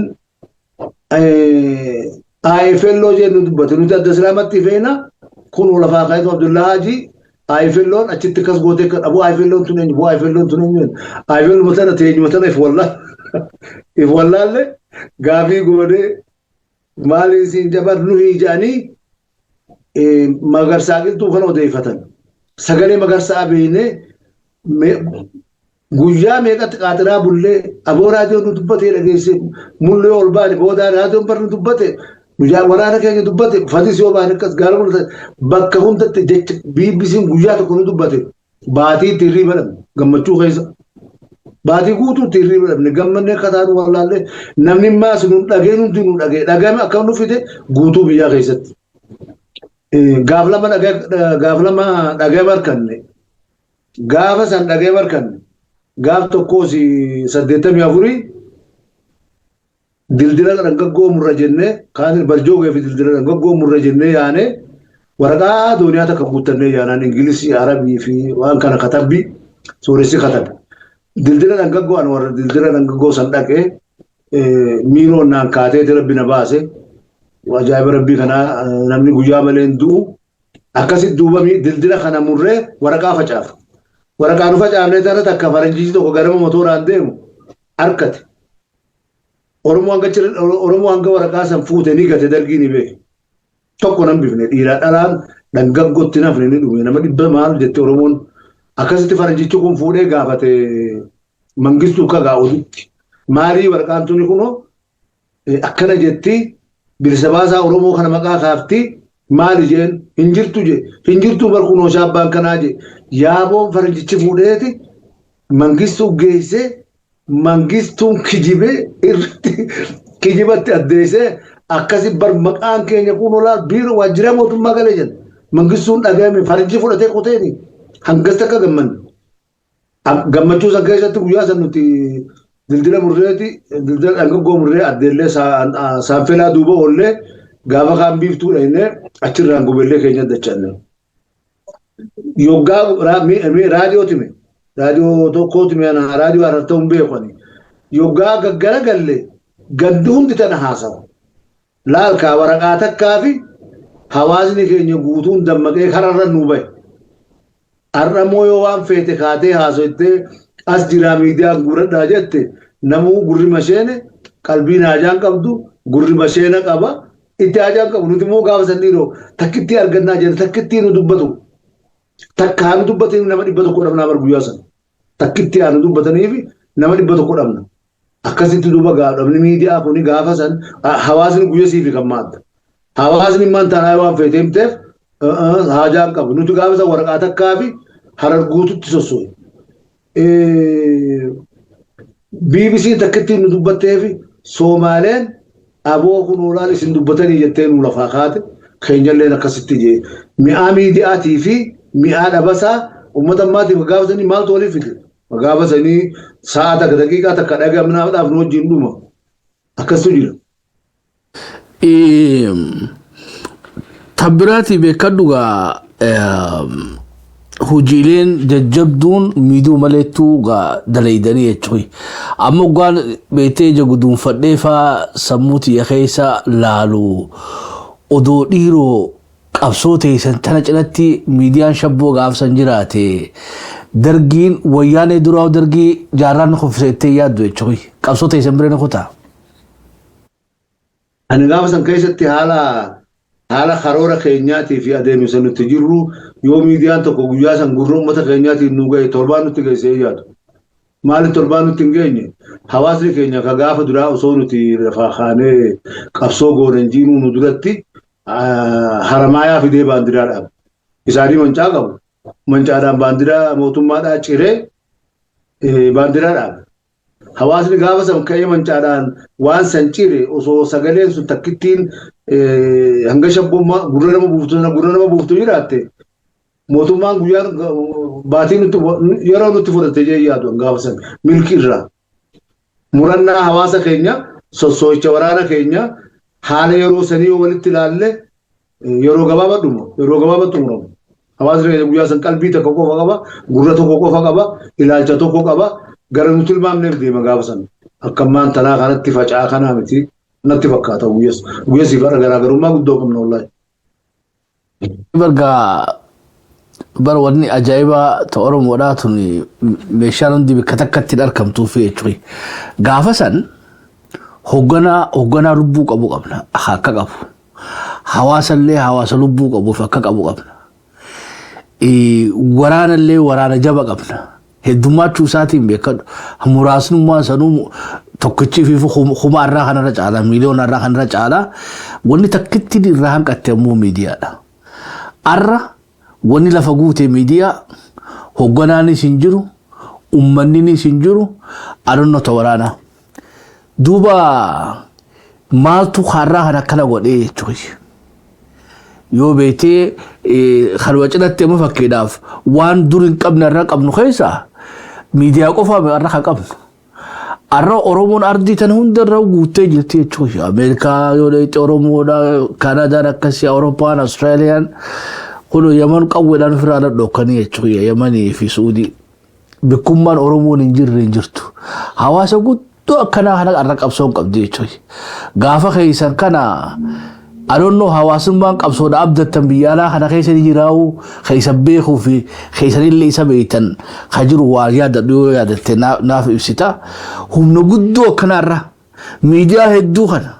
IFLO jee nu dubbate, nuti adda islaamatti feena kun lafaa ka'eetu Abdullaa Haji IFLO'n achitti akkas gootee kan abu IFLO'n tun eenyu bu IFLO'n tun eenyu IFLO tana teenyuma tana if wallaalle gaafii goonee maali isin jabar nuhi jedhanii Magarsaa Qilxuu kana odeeffatan. Sagalee Magarsaa beeknee guyyaa meeqatti qaaxiraa bullee aboo raadiyoon nu dubbatee dhageesse mullee ol baane boodaa raadiyoon bar nu dubbate waraana keenya dubbate fadis yoo baane akkas gaara mul'ate bakka hundatti jecha BBC'n guyyaa tokko nu dubbate baatii itti hirriiba dhabne gammachuu keessa. Baatii guutuu itti hirriiba dhabne gammannee akka taanu wallaallee namni maas nu dhageen hundi nu dhagee dhagame akka nu fide guutuu biyyaa keessatti. Gaaf lama dhagee gaaf lama dhagee barkanne gaafa san dhagee barkanne gaaf tokkoos 84 dildila dhangaggoo murra jennee kaan barjoogee fi dildila dhangaggoo murra jennee yaane waraqaa dooniyaa takka guuttannee yaanaan Ingilizii Arabii fi waan kana katabbii sooressi katabe. Dildila dhangaggoo an warra dildila dhangaggoo san dhaqee miiroon naan kaateeti rabbi na baase. Ajaa'iba rabbii kanaa namni guyyaa malee hin du'u. Akkasitti duuba dildila kana murree waraqaa facaafa. Waraqaa nu facaafnee tana takka faranjichi tokko garama motoraan deemu harkate. Oromoo hanga waraqaa san fuute ni gate dargii ni beeke. Tokko nan bifne dhiiraa dhalaan dhangaggootti nafne ni dhume nama dhibba maal jette Oromoon akkasitti faranjichi kun fuudhee gaafate Mangistuu kagaa odutti. Maalii waraqaan tuni kunoo akkana jetti bilisa baasaa Oromoo kana maqaa kaafti maali jeen hin jirtu je hin jirtu bar kunoo shaabbaan kanaa je yaaboon faranjichi fuudheeti Mangistuu geessee Mangistuun kijibee irratti kijibatti addeessee akkasi bar maqaan keenya kun olaa biiroo waajjira mootummaa galee jenna. Mangistuun dhagahame faranjii fudhatee qoteeni hangas takka gammanne. Gammachuu san keessatti guyyaa san nuti dildila murreeti, dildila dhangaggoo murree, addeellee saanfelaa duuba oollee, gaafa kaan biiftuu dhaynee achirraan gubellee keenya dachanne. Yoggaa raadiyoo time, raadiyoo tokkoo time, raadiyoo Harar ta'uu hin beeku. Yoggaa gaggara galle gandi hundi tana haasawa. Laalkaa waraqaa takkaa fi hawaasni keenya guutuun dammaqee kararra nuu bahe. Har'a immoo yoo waan feete kaatee haasoftee as jiraa miidiyaan guuradhaa jette, namuu gurri masheene qalbiin haajaan qabdu gurri masheena qaba, itti haajaan qabu. Nuti immoo gaafa san dhiiroo takkittii argannaa jenna, takkittii nu dubbatu, takka haa nu dubbataniif nama 100 dhabnaa bar. Guyyaa sana takkittii haa nu dubbataniif nama 100 dhabna. Akkasitti duuba dhabni miidiyaa kuni gaafa san hawaasni guyyaa siifi kan maadda hawaasni immaan taanaa waan feete himteef haajaan qabu. Nuti gaafa san waraqaa takkaa fi Harar guututti sosso'e. BBC takkittiin nu dubbattee fi Soomaaleen aboo kun olaal isin dubbatanii jettee nu lafaa kaate. Keenyalleen akkasitti jee mi'aa miidiyaatii fi mi'aa dhabasaa uummata ammaatiif gaafa sanii maaltu waliif fide? Gaafa sanii sa'a takka, daqiiqaa takka dhagamnaadhaaf nu wajjin dhuma akkasitu jira. Tabbiraatii beekadhu gaa, hojiileen jajjabduun miidhuu maleettuu gaa dalaydanii jechuudha. Amma gaan beektee ija guduunfadhee faa sammuu tiyya keessa laalu, odoo dhiiroo qabsoo teessan tana cinatti miidiyaan shabboo gaafsan jiraate, dargiin wayyaanee duraa dargii jaarraan ni kuffise jettee yaaddu jechuudha. Qabsoo teessan bira ni kutaa. Ani gaafa san keessatti haala karoora keenyaatii fi adeemsa nuti jirru, yoo miidiyaan tokko guyyaa san gurra uummata keenyaatiin nu gahe, torbaan nutti geessee yaadu. Maaliif torbaan nutti hin geenye? Hawaasni keenya ka gaafa duraa osoo nuti lafaa kaanee qabsoo goonan jiinuu nu duratti Haramaayaa fidee baandiraa dhaabe. Isaanii mancaa qabu. Mancaadhaan baandiraa mootummaadhaa ciree baandiraa dhaabe. Hawaasni gaafa san ka'ee mancaadhaan waan san cire, osoo sagaleen sun takkittiin hanga shabbummaa gurra nama buuftu sana gurra nama buuftu jiraatte, mootummaan guyyaan baatii nutti yeroo nutti fudhate jee yaadu gaafa san milki irraa. Murannaa hawaasa keenya, sossoocha waraana keenya, haala yeroo sanii yoo walitti ilaalle, yeroo gabaabaa dhuma, yeroo gabaabaa xumuramu. Hawaasni keenya guyyaa san qalbii tokko qofa qaba, gurra tokko qofa qaba, ilaalcha tokko qaba. Gara nuti tilmaamneef deema gaafa san. Akka ammaan tanaa kanatti faca'aa kanaa miti natti fakkaata guyyas. Guyyasii bara garaagarummaa guddoo qabna wallaahi. Bargaa bara wanni ajaa'ibaa ta Oromoodhaa tun meeshaan hundi bakka takkatti hin argamtuuf jechuudha. Gaafa san hoogganaa lubbuu qabu qabna, akka qabu. Hawaasallee hawaasa lubbuu qabuuf akka qabu qabna. Waraanallee waraana jaba qabna. Heddummaachuu isaatiin beekadhu. Muraasnummaan sanuu tokkichi fi kuma irraa kanarra caala, miiliyoona irraa kanarra caala. Wanni takkitti irraa hanqatte ammoo miidiyaadha. Arra wanni lafa guute miidiyaa, hoogganaanis hin jiru, uummanninis hin jiru, adonnota waraanaa. Duuba maaltu har'aa kan akkana godhee jechuudha. Yoo beektee kanuma cinatti amma fakkiidhaaf waan dur hin qabne irra qabnu keessa miidiyaa qofaa irra kan qabnu. Har'a Oromoon ardii tana hundarra guuttee jirti jechuudha. Ameerikaa yoo dheeyte Oromoodha, Kaanadaan akkasii, Awurooppaan, Austraaliyaan kun Yaman qawweedhaan ofirraa dhadhokkanii jechuudha. Yamanii fi Suudii. Bikkummaan Oromoon hin jirre hin jirtu. Hawaasa guddoo akkanaa kana har'a qabsoon qabdi jechuudha. Gaafa keessan kana adoonnoo hawaasummaan qabsoodha abdattan biyya alaa kana keessa ni jiraa'u, keessan beekuu fi keessanillee isa beektan ka jiru waan yaadadhu yoo yaadatte naaf ibsita. Humna guddoo akkanaarra miidiyaa hedduu kana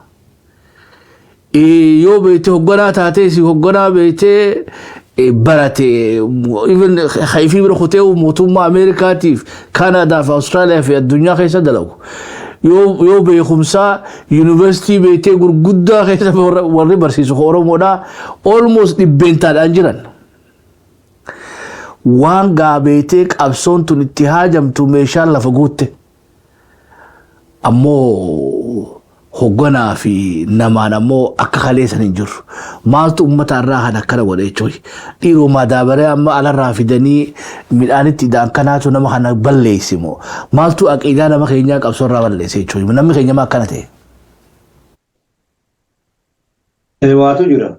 yoo beekte hoogganaa taatees, hoogganaa beektee barate, even hayfii bira kutee mootummaa Ameerikaatiif, Kaanadaa fi Awustiraaliyaa fi addunyaa keessa dalagu. Yoo beekumsaa yuunivarsiitii beektee gurguddaa keessa warri barsiisu Oromoodhaa almost dhibbeentaadhaan jiran. Waan gaa beektee qabsoon tun itti haajamtu meeshaan lafa guutte. Ammoo Hogganaa fi namaan ammoo akka kaleessan hin jirru. Maaltu uummata irraa kan akkana godhe jechuudha. Dhiiroo madaabaree amma alarraa fidanii midhaanitti ida'an kanaatu nama kana balleessimoo. Maaltu aqiidaa nama keenyaa qabsoo irraa balleesse jechuudha. Namni keenya maa akkana ta'e? Waatu jira.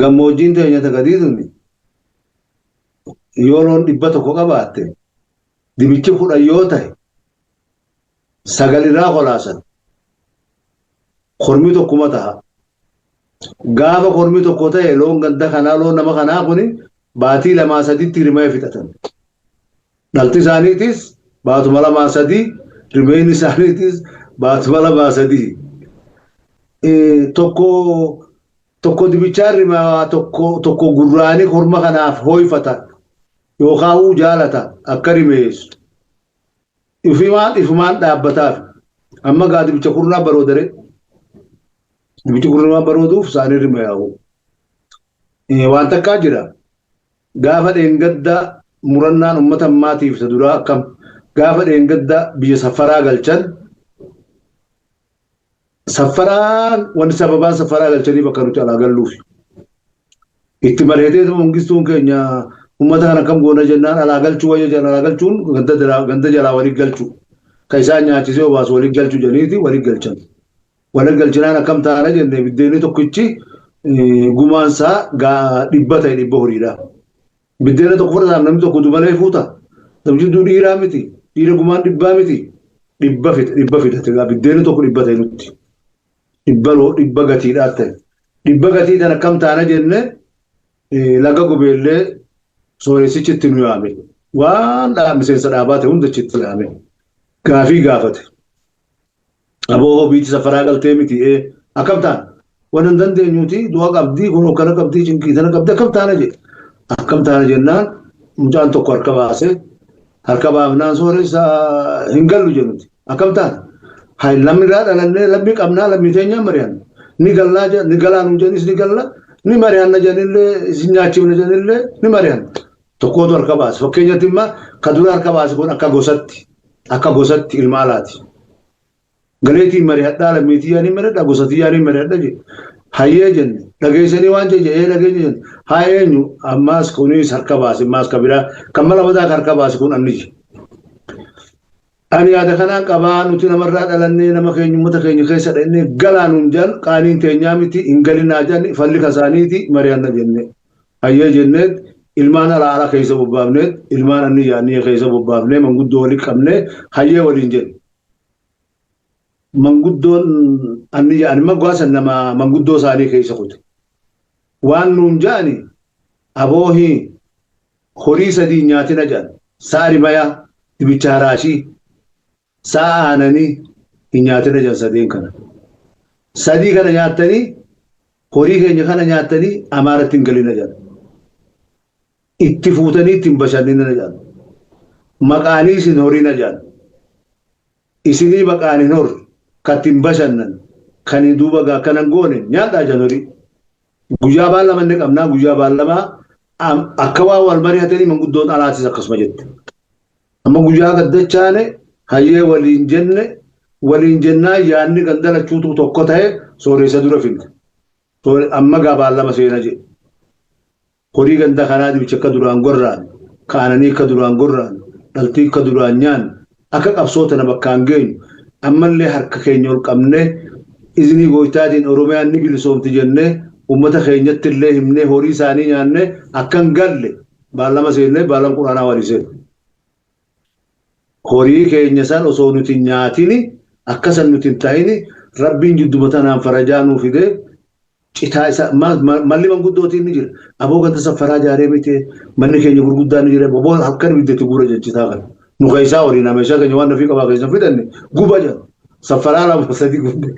Gammoojjiin teenya tagadii tuni yoo loon 100 qabaatte dibichi 10 yoo ta'e 9 irraa kolaasan kormi tokkuma ta'a. Gaafa kormi tokko ta'e loon ganda kanaa loon nama kanaa kuni baatii 2-3tti rimee fixatan. Dhalti isaaniitis baatuma 2-3 rimeen isaaniitis baatuma 2-3. Tokko dibichaa rimaa tokko gurraanii korma kanaaf hooyfata yookaan uu jaalata akka rimeessu. Ifumaan dhaabbataaf amma gaa dibicha kurnaa baroodare dibichi kurnaa barooduuf isaanii rima yaa'u. Waan takkaa jira gaafa dheengadda murannaan uummata ammaatiif isa duraa akkam gaafa dheengadda biyya safaraa galchan safaraan wanti sababaan safaraa galchanii bakka nuti alaa galluuf. Itti mareetee mangistuun keenya uummata kana kam goona jennaan alaa galchuu wayya jedhan alaa galchuun ganda jalaa walii galchuu. Kan isaan nyaachisee obaasu walii galchuu jedhaniiti walii galchan. Walii galchinaan akkam taana jennee biddeenni tokkichi gumaansaa 100 ta'e 100 horiidha. Biddeena tokko fudhataaf namni tokko dubalee fuuta. Namichi duu dhiiraa miti. Dhiira gumaan 100 miti. 100 fidate gaa biddeena tokko 100 ta'e nutti. 100 gatiidhaa ta'e. 100 gatii tan akkam taana jennee laga gobeellee sooressichi itti nu yaame. Waan miseensa dhaabaa ta'e hunda itti yaame. Gaafii gaafate. Aboo biitti safaraa galtee miti akkam taana? Waan hin dandeenyuti du'a qabdii kun hokkana qabdii cinqii tana qabdii akkam taana jedhe. Akkam taana jennaan mucaan tokko harka baase harka baafnaan sooressa hin gallu jennuti. Akkam taana? Hay lammi irraa dhalannee lammii qabnaa lammii teenyaan mari'anna. Ni gallaa ni galaa nuun jedhanis ni galla ni mari'anna jedhanillee isin nyaachifna jedhanillee ni mari'anna. Tokkootu harka baase. Fakkeenyatti immoo ka dura harka baase kun akka gosatti ilma alaati. Galeetiin mari'adhaa lammiitii yaanii mari'adhaa gosatii yaanii mari'adha jedhe. Hayyee jenne dhageessanii waan jedhe ee dhageenya jenne haa eenyu ammaas kunis harka baase ammaas ka biraa kan mala mataa harka baase kun anni jedhe. Ani yaada kanaan qabaa nuti namarraa dhalannee nama keenya uummata keenya keessa dhannee galaa nuun jedhan qaaniin teenyaa miti hin galinaa jedhan falli kasaaniiti mari'anna jenne. Hayyee jenneet ilmaan alaa ala keessa bobbaafneet ilmaan anni yaannii keessa bobbaafnee manguddoo walii qabnee hayyee waliin jenne. Manguddoon anni yaa'an magwaasan nama manguddoo isaanii keessa kute. Waan nuun jedhani aboohii horii 3 nyaatina jedhan sa'a rimayaa dibicha haraashii sa'a aananii hin nyaatina jedhan 3 kana. 3 kana nyaattanii horii keenya kana nyaattanii amaaratti hin galina jedhan. Itti fuutanii ittiin bashannina jedhan. Maqaanii isin horiina jedhan. Isinii maqaan hin horre kattiin bashannan kan duuba gaa kanan goone nyaadhaa jedhan horii. Guyyaa baallama inni qabnaa guyyaa baallamaa akka waa wal mari'atanii manguddoon alaatis akkasuma jette. Amma guyyaa gaddachaane hayyee waliin jenne waliin jennaa yaadni gandalachuutu tokko ta'e sooressa dura finne. Amma gaa baallama seena jedhe. Horii ganda kanaa dibicha akka duraan gorraan kaananii akka duraan gorraan dhaltii akka duraan nyaanne akka qabsoota na bakkaan geenyu ammallee harka keenya ol qabnee izinii gooftaatiin Oromiyaan ni bilisoomti jennee uummata keenyatti illee himnee horii isaanii nyaannee akka hin galle baallama seennee baallan quraanaa walii seenne. Horii keenya san osoo nuti hin nyaatini akka san nuti hin ta'ini rabbiin jidduma tanaan farajaa nuu fidee citaa isa malli manguddootiin ni jira. Aboo ganda safaraa jaaree miti manni keenya gurguddaan ni jira. Aboo halkan ibiddatti guura jechitaa kana. Nu keessaa horii nama meeshaa keenya waan nafii qabaa keessa fidanne guba jedha. Safaraa 2-3 gubne.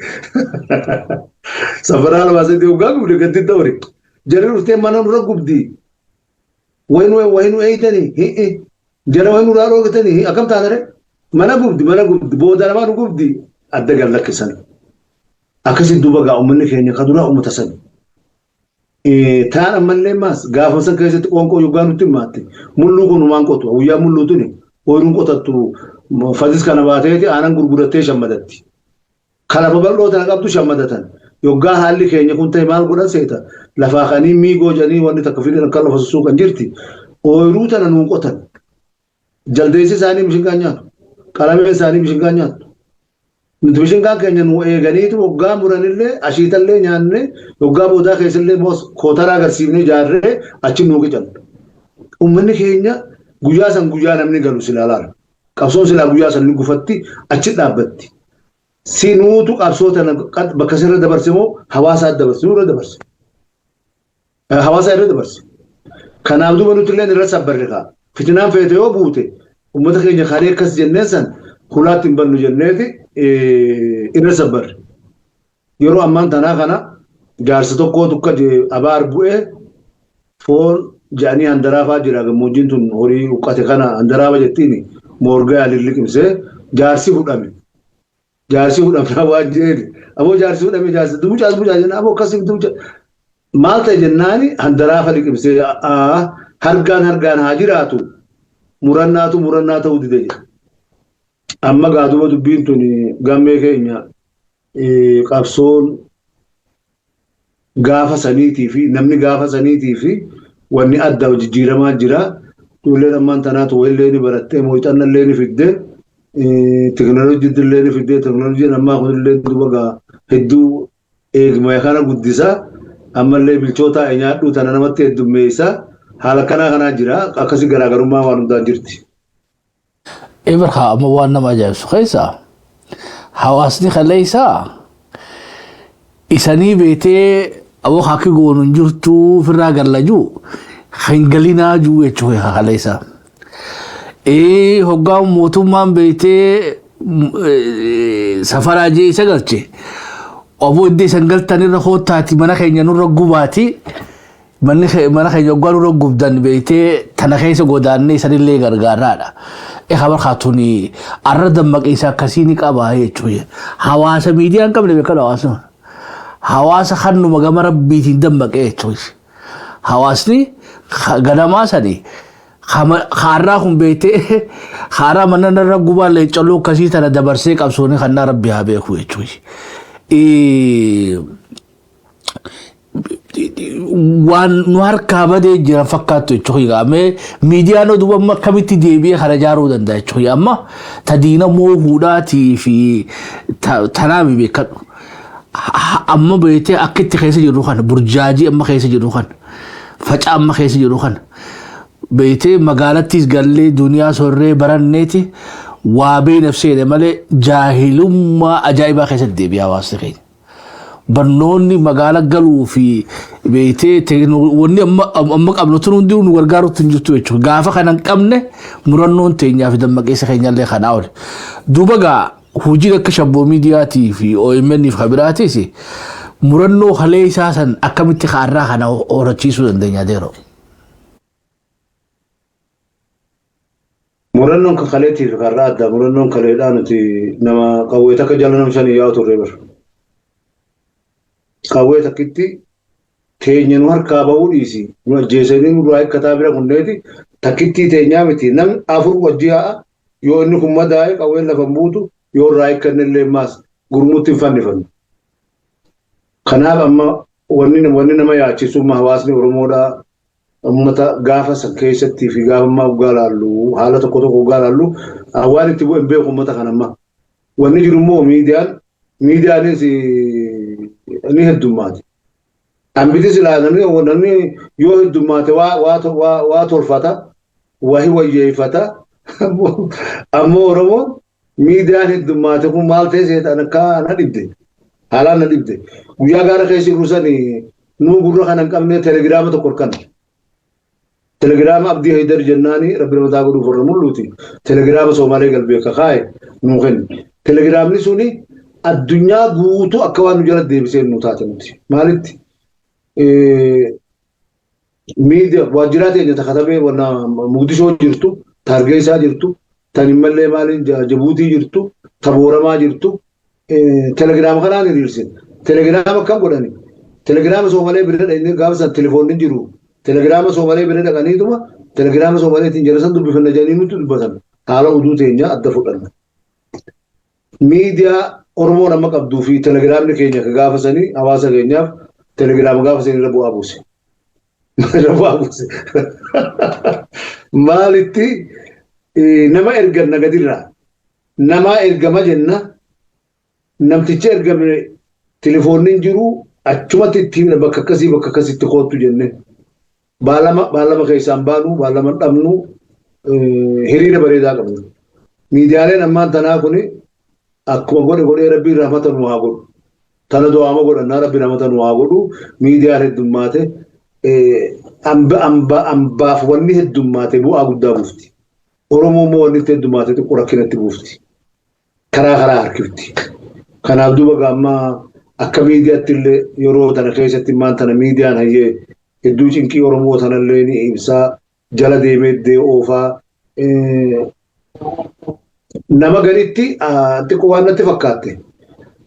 Safaraa 2-3 hoggaa gubne gadi ta'ure. Jarri dhuftee mana nurra gubdi. Wayinu eeyitanii hi'i. Jara wayinu irraa dhoorgatanii akkam taatare mana gubdi booda namaa nu gubdi adda gad lakkisan. Akkasitti duuba gaa uummanni keenya ka duraa uummata sani. Taan ammallee maas gaafa san keessatti qoonqoo yoggaa nutti himaatte mulluu kun humaan qotu guyyaa mulluu tuni ooyiruun qotattu Fadis kana baateeti aanan gurgurattee shammadatti. Kana babal'oo tana qabdu shammadatan. Yoggaa haalli keenya kun ta'e maal godhan seeta? Lafaa kanii miigoo jedhanii wanni takka fidan akka lafa sussuuqan jirti. Ooyiruu tana nuu qotan. Jaldeessi isaanii mishingaan nyaatu. Qalameen isaanii mishingaan nyaatu. Nuti mishingaan keenya nu eeganiitu waggaa muranillee ashiitallee nyaannee waggaa boodaa keessallee kootaraa agarsiifnee ijaarree achi nuu qican. Uummanni keenya guyyaa san guyyaa namni galu silaa laala. Qabsoon silaa guyyaa san ni gufatti achi dhaabbatti. Sinuutu qabsoo tana bakka sirra dabarse moo hawaasaa dabarse nurra dabarse. Hawaasaa irra dabarse. Kanaaf duuba nuti illee irra sabbarre kaa. Fitinaan feete yoo buute uummata keenya kalee akkas jenneen san hulaatti hin bannu jenneeti irra sabbarre. Yeroo ammaan tanaa kana jaarsa tokkootu akka abaar bu'ee foon jedhanii handaraafaa jira gammoojjiin tun horii uqqate kana handaraafa jettiin moorgaa lilliqimsee jaarsi hudhame. Jaarsi hudhamnaa waan jedheeni aboo jaarsi hudhame jaarsi dumucaas mucaa jennaan aboo akkasii dumucaa maal ta'e jennaani handaraafa liqimsee hargaan hargaan haa jiraatu murannaatu murannaa ta'uu dide jedha. Amma gaaduba dubbiin tun gammee keenya qabsoon gaafa saniitii fi namni gaafa saniitii fi wanni adda jijjiiramaa jira. Ijoolleen ammaan tanaatu wayillee ni barattee mooyixannallee ni fiddee teekinooloojii illee ni fiddee teekinooloojiin ammaa kunillee duba gaa hedduu eegma kana guddisaa ammallee bilchoota nyaadhuu tana namatti heddummeessaa haala kanaa kanaa jira akkasii garaagarummaa waan hundaan jirti. Ibarka amma waan nama ajaa'ibsu keessa hawaasni kaleessaa isanii beetee aboo hakki goonu hin jirtu ofirraa gallajuu hin galinaa juu jechuudha kaleessaa. Hoggaan mootummaan beetee safaraa jee isa galche obbo iddoo isan galtan irra koottaati mana keenya nurra gubaati mana keenya hoggaa nurra gubdan beetee tana keessa godaannee isanillee gargaaraadha. Egaa barkaatuni arra dammaqiisa akkasii ni qaba jechuudha. Hawaasa miidiyaa hin qabne beekama hawaasa. Hawaasa kannuma gama rabbiitiin dammaqee jechuudha. Hawaasni ganamaa sanii Kaarraa kun beektee haaraa mana narra gubaa leencalloo akkasii tana dabarsee qabsoonni kannaa rabbi haa beeku jechuudha. Waan nu harkaa badee jiran fakkaattu jechuudha. Mee miidiyaan oduu amma akkamitti deebi'ee kana ijaaruu danda'a jechuudha. Amma ta diina moohuudhaatii fi tanaami beekadhu. Amma beektee akka itti keessa jirru kana burjaajii amma keessa jirru kana facaa amma keessa jirru kana beektee magaalattis gallee duniyaa sorree baranneeti waa beeknaaf seene malee jaahilummaa ajaa'ibaa keessatti deebi'aa hawaasni keenya. Barnoonni magaala galuu fi beektee wanni amma qabnu tun hundi nu gargaarutti hin jirtu jechuudha. Gaafa kana hin qabne murannoon teenyaa fi dammaqeessa keenyallee kanaa oli. Duuba gaa hojiin akka shabboo miidiyaatii fi OMN fi kabiraatis murannoo kalee isaa san akkamitti kaarraa kana horachiisuu dandeenya deeroo. Murannoon kan kaleetii fi karraa addaa murannoon kaleedhaa nuti nama qawwee takka jala nama shanii yaa'u turre bara. Qawwee takkitti teenya nu harkaa bahuu dhiisi nu ajjeesanii nurraa hiikkataa bira kunneeti takkittii teenyaa miti namni afur wajji yaa'a yoo inni kun madaa'e qawween lafa hin buutu yoo irraa hiikkanne illee maas gurmuutti hin fannifannu. Kanaaf amma wanni nama yaachisu hawaasni Oromoodhaa uummata gaafa san keessattii fi gaafa ammaa waggaa laallu haala tokko tokko waggaa laallu waan itti bu'e hin beeku uummata kana amma. Wanni jiru immoo miidiyaanis ni heddummaate. Hambiti silaa namni yoo heddummaate waa tolfata wahi wayyeeffata ammoo Oromoon miidiyaan heddummaate kun maal ta'e seetaan akka na dhibde haalaan na dhibde guyyaa gaara keessa jiru sani nuu gurra kana hin qabne telegiraama tokko harkan telegiraama Abdii Haydar jennaani rabbi nama taa godhuuf warra mul'uuti telegiraama Somaalee galbee kakaa'e nuu kenne telegiraamni suni addunyaa guutuu akka waan nu jala deebisee nu taate nuti maalitti miidiyaa waajjiraa teenya takatabee wanna Muqdishoo jirtu Taargeessaa jirtu tan immallee maaliin Jabuutii jirtu Tabooramaa jirtu telegiraama kanaan hiriirsin telegiraama akkam godhani telegiraama Soomalee bira dhaqanii gaafa san telefoonni jiru telegiraama Soomalee bira dhaqaniituma telegiraama Soomaleetiin jara san dubbifanna jedhanii nutti dubbatan. Haala oduu teenya adda fudhanna. Miidiyaa Oromoon amma qabduu fi telegiraamni keenya ka gaafasanii hawaasa keenyaaf telegiraama gaafasanii irra bu'aa buuse. Irra bu'aa buuse. Maalitti nama erganna gadirraa namaa ergama jenna namticha ergame telefoonni hin jiru achumatti ittiin bakka akkasii bakka akkasitti koottu jenne. Baalama keessaan baanu baalama dhabnu hiriira bareedaa qabna. Miidiyaaleen ammaan tanaa kuni akkuma godhe godhee rabbiin rahmata nu haa godhu. Tana du'aama godhannaa rabbiin rahmata nu haa godhu. Miidiyaan heddummaate ambaaf wanni heddummaate bu'aa guddaa buufti. Oromoo immoo wanni itti heddummaate xiqqoo rakkinatti buufti. Karaa karaa harkifti. Kanaaf duuba gaammaa akka miidiyaatti illee yeroo tana keessatti maan tana miidiyaan hayyee hedduu cinqii Oromoo tanallee ni ibsaa jala deemee iddee oofaa nama garitti xiqqoo waan natti fakkaatte.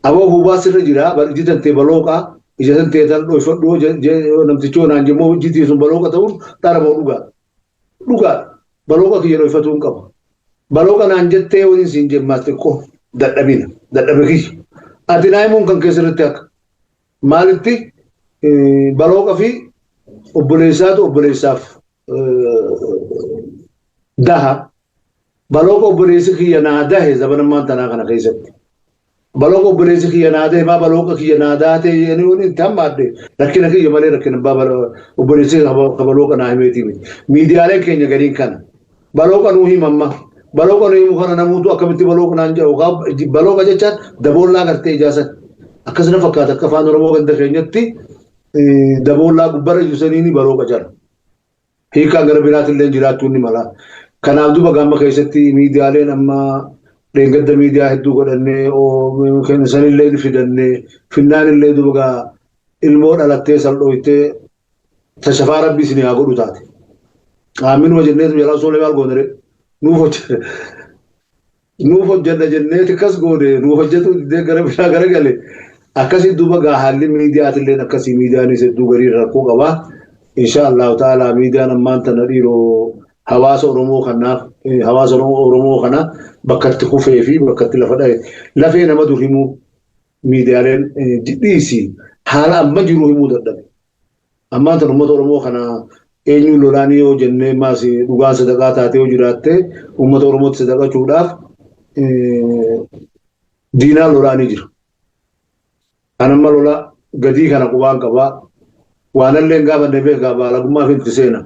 Aboo huubaa sirra jira iji tantee balooqaa ija tantee tan dhoofadhu namtichoo naan jemmoo ijji sun balooqa ta'uun dharamoo dhugaadha. Dhugaadha. Balooqa kiyya dhooffatuu hin qaba. Balooqa naan jettee waliin siin jemmaas xiqqoo dadhabina dadhabe kiyya. Ati naa himuun kan keessatti akka maalitti balooqa fi obboleessaatu obboleessaaf daha. Balooqa obboleessi kiyya naa dahe zabanammaan tanaa kana keessatti. Balooqa obboleessi kiyya naa dahe maa balooqa kiyya naa daate jedhanii waliin itti hammaadde rakkina kiyya malee rakkina abbaa obboleessi balooqa naa himeetii miti. Miidiyaaleen keenya gadiin kana. Balooqa nuu himamma. Balooqa nuu himu kana namuutu akkamitti balooqa naan jedhu balooqa jechaan daboollaa gartee ijaasan. Akkasuma fakkaata akka afaan Oromoo ganda keenyatti daboollaa gubbarra jiru balooqa jedha. Hiikaan gara biraatillee jiraachuu ni mala. Kanaaf duuba gaama keessatti miidiyaaleen amma dheengadda miidiyaa hedduu godhannee sanillee fidannee finnaanillee duuba gaa ilmoo dhalattee saldhooytee tashafaa rabbi isin haa godhu taate. Aaminuma jenneetu jalaa osoo maal goonere nuuf hojjenna jenneeti akkas goone nuuf hojjetu gara biraa gara gale akkasii duuba gaa haalli miidiyaatillee akkasii miidiyaanis hedduu garii rakkoo qabaa. Insha Allahu ta'ala miidiyaan ammaan tana dhiiroo hawaasa Oromoo kanaaf hawaasa Oromoo kana bakka itti kufee fi bakka itti lafa dha'e lafee nama dur himuu miidiyaaleen dhiisi haala amma jiru himuu dadhabe. Ammaan tan uummata Oromoo kana eenyuun lolaanii yoo jennee maas dhugaan sadaqaa taatee yoo jiraatte uummata Oromootti sadaqachuudhaaf diinaan lolaanii jira. Kan amma lola gadii kana qubaan qabaa waanallee hin gaafanne beekaa baalagummaa fi itti seena.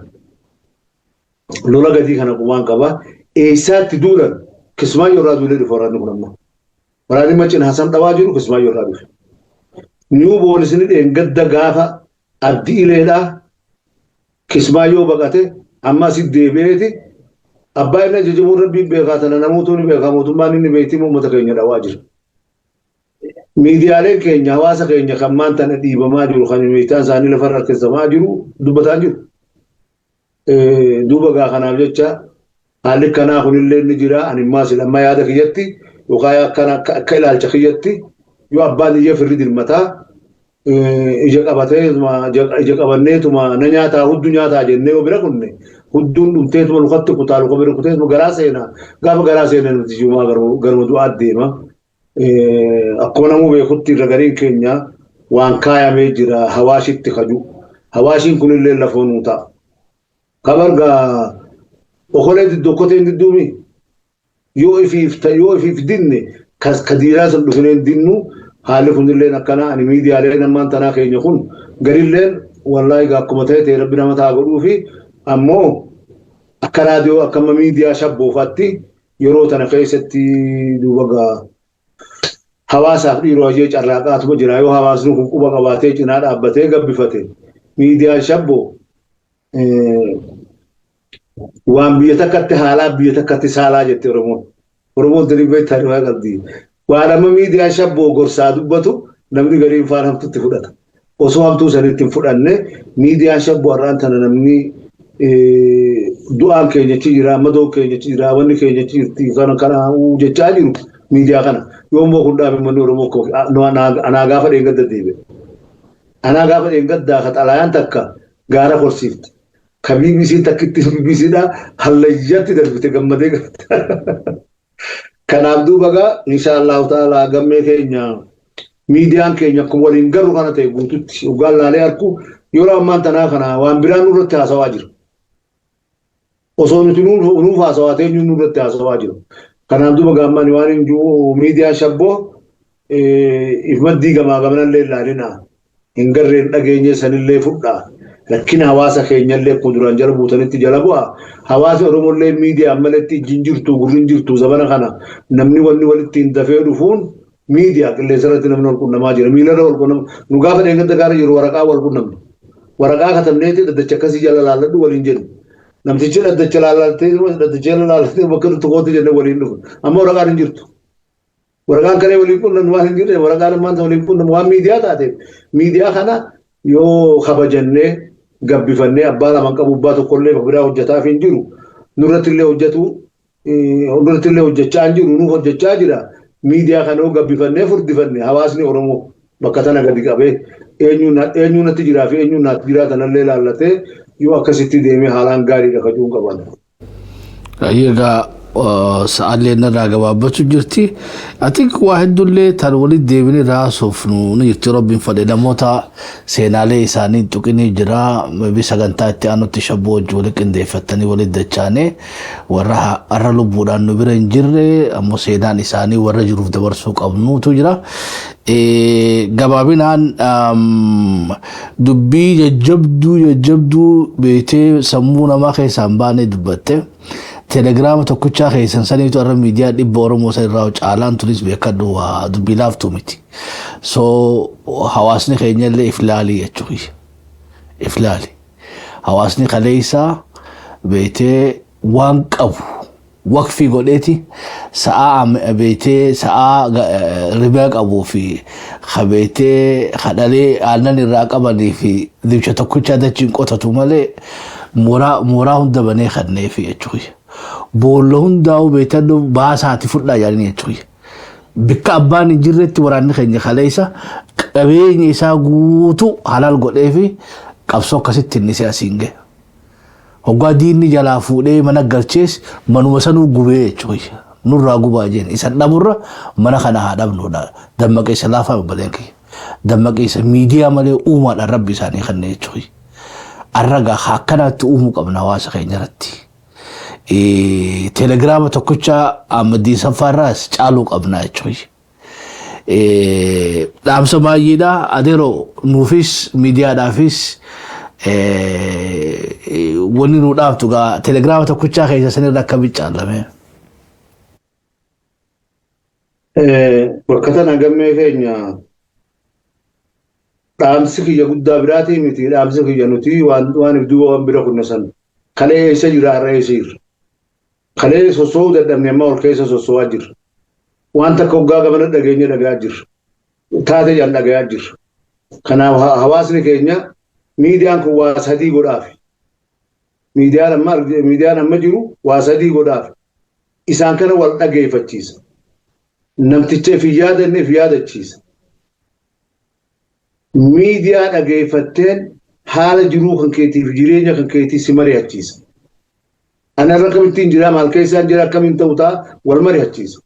Lola gadii kana qubaan qabaa eessaatti duulan Kismaayyoo irraa duulee dhufe waraanni kun amma. Waraanni macin Hasan dhabaa jiru Kismaayyoo irraa dhufe. Niyuu boolisni dheengadda gaafa abdii ileedhaa Kismaayyoo baqate amma asitti deebi'eeti abbaa inni ajajamuun rabbiin beekaa tana namoota ni beekaa mootummaan inni beektii uummata keenya dhawaa jira. Miidiyaaleen keenya hawaasa keenya kan maan tana dhiibamaa jiru kan meeshaan isaanii lafarra harkisamaa jiru dubbataa jiru. Duuba gaa kanaaf jecha haalli kanaa kunillee ni jira ani immaas amma yaada kiyyatti yookaan akka ilaalcha kiyyatti yoo abbaan iyya firri dirmataa ija qabatee ija qabanneetuma na nyaataa hudduu nyaataa jennee yoo bira kunne hudduun dhumteetuma lukatti kutaa luka bira kuteetuma garaa seenaa gaafa garaa seenaa nuti jirumaa garuma du'aa deema. Akkuma namuu beekutti irra gariin keenya waan kaayamee jira hawaashitti kaju. Hawaashiin kunillee lafoo nuu ta'a. Kabargaa okolee diddokoteen didduumi yoo ifiif dinne ka diinaa san dhufineen dinnu haalli kunilleen akkana ani miidiyaaleen ammaan tanaa keenya kun garilleen wallaahi akkuma ta'e ta'e rabbi nama ta'a godhuu fi ammoo akka raadiyoo akka amma miidiyaa shabboofaatti yeroo tana keessatti duuba gaa hawaasaaf dhiiroo hajee carraaqaatuma jira yoo hawaasni kun quba qabaatee cinaa dhaabbatee gabbifate miidiyaan shabboo waan biyya takkatti haalaa biyya takkatti saalaa jette Oromoon. Oromoon tuni beektaa dhugaa qabdi. Waan amma miidiyaan shabboo gorsaa dubbatu namni gariin faan hamtuutti fudhata. Osoo hamtuu sanitti hin fudhanne miidiyaan shabboo har'aan tana namni du'aan keenyachi jira, madoon keenyachi jira, wanni keenyachi jirti kana kana jechaa jiru miidiyaa kana. Yoommoo kun dhaabe manni Oromoo anaa gaafa dheengadda deebi'e. Anaa gaafa dheengaddaa ka xalayaan takka gaara korsiifti. Ka BBC takkitti BBCdha hallayyatti darbite gammadee galte. Kanaaf duuba gaa inshaallahu ta'ala gammee keenya miidiyaan keenya akkuma waliin garuu kana ta'e guututti dhugaan laalee harku yeroo ammaan tanaa kana waan biraan nurratti haasawaa jira. Osoo nuti nuuf haasawaa ta'e nurratti haasawaa jira. Kanaaf duuba gaammaan waan hin jiru miidiyaan shabboo if maddii gamaa gamanallee ilaalinaa hin garreen dhageenye sanillee fudhaa. Rakkina hawaasa keenyallee akkuma duraan jala buutanitti jala bu'a. Hawaasi Oromollee miidiyaa maletti ijji hin jirtu gurri hin jirtu zabana kana namni wanni walitti hin dafee dhufuun miidiyaa qilleensa irratti namni wal qunnamaa jira. Miilarra wal qunnama. Nu gaafa dheengadda gaara jiru waraqaa wal qunnamna. Waraqaa katabneeti dhaddacha akkasii jala laalladhu waliin jennu. Namtichi dhaddacha laallatee dhaddacha jala laallatee bakka nuti kootu jennee waliin dhufu. Amma waraqaan hin jirtu. Waraqaan kalee waliin qunnamu waan hin jirre waraqaan ammaan waliin qunnamu waan miidiyaa taateef miidiyaa kana yoo kabajannee gabbifannee abbaa lama qabu abbaa tokkollee biraa hojjetaaf hin jiru nurratti illee hojjetu nurratti illee hojjechaa hin jiru nuuf hojjechaa jira miidiyaa kana yoo gabbifannee furdifanne hawaasni Oromoo bakka tana gadi qabee eenyuun natti jiraa fi eenyuun natti jiraa tanallee laallatee yoo akkasitti deemee haalaan gaariidha kacuun qaban. Egaa sa'aallee narraa gabaabbachuu jirti. Ati waa hedduullee tan walitti deebinee raasuuf nu jirti Rabbiin fedhe namoota seenaalee isaanii tuqinii jira. Maybe sagantaa itti aanutti shabboo wajji walitti qindeeffattanii walitti dachaane warra har'a lubbuudhaan nu bira hin jirre ammoo seenaan isaanii warra jiruuf dabarsuu qabnuutu jira. Gabaabinaan dubbii jajjabduu jajjabduu beektee sammuu namaa keessaa hin baane dubbatte. Telegiraama tokkichaa keessan saniitu irra miidiyaa dhibba Oromoo san irraa caalaan tunis beekadhu waa dubbii laaftuu miti. So hawaasni keenya illee if laalii jechuudha. If laali. Hawaasni kaleessaa beektee waan qabu waqfii godheeti sa'aa beektee sa'aa ribaa qabuu fi beektee hadhalee aannan irraa qabanii fi dibcha tokkichaa dachiin qotatu malee mooraa hunda banee kanneefi jechuudha. Boolla hundaa'uu beektan baasaati fudhaa jedhanii jechuudha. Bikka abbaan hin jirretti waraanni keenya kaleessa qabeenya isaa guutuu halaal godhee fi qabsoo akkasitti inni asiin gahe. Hoggaa diinni jalaa fuudhee mana galchees manuma sanuu gubee jechuudha. Nurraa gubaa jeen isan dhaburra mana kana haa dhabnudha. Dammaqeessa laafaa obboleen kiyya. Dammaqeessa miidiyaa malee uumaadhaan rabbi isaanii kenne jechuudha. Arragaa akkanaatti uumuu qabna hawaasa keenya irratti. Telegiraama tokkicha Ahmadiin Saffaarraas caaluu qabna jechuudha. Dhaamsa baay'eedha. Adeeroo nuufis miidiyaadhaafis wanni nu dhaabtu gaa telegiraama tokkichaa keessa sanirra akkamitti caallame? Bakka tana gammee keenya dhaamsi kiyya guddaa biraatii miti dhaamsi kiyya nuti waan if duuba waan bira kunne san kalee eessa jira har'a eessa jira. Kalee sossoo'uu dadhabne amma ol keessa sossoo'aa jirra. Waan takka hoggaa gamana dhageenya dhagayaa jirra. Taatee jaan dhagayaa jirra. Kanaaf hawaasni keenya miidiyaan kun waa sadii godhaafi. Miidiyaan amma jiru waa sadii godhaafi. Isaan kana wal dhageeffachiisa. Namticha if hin yaadanne if yaadachiisa. Miidiyaa dhageeffatteen haala jiruu kan keetiif jireenya kan keetii si mari'achiisa. Ani irra akkamittiin jira maal keessaan jira akkamiin ta'u ta'a wal mari'achiisa.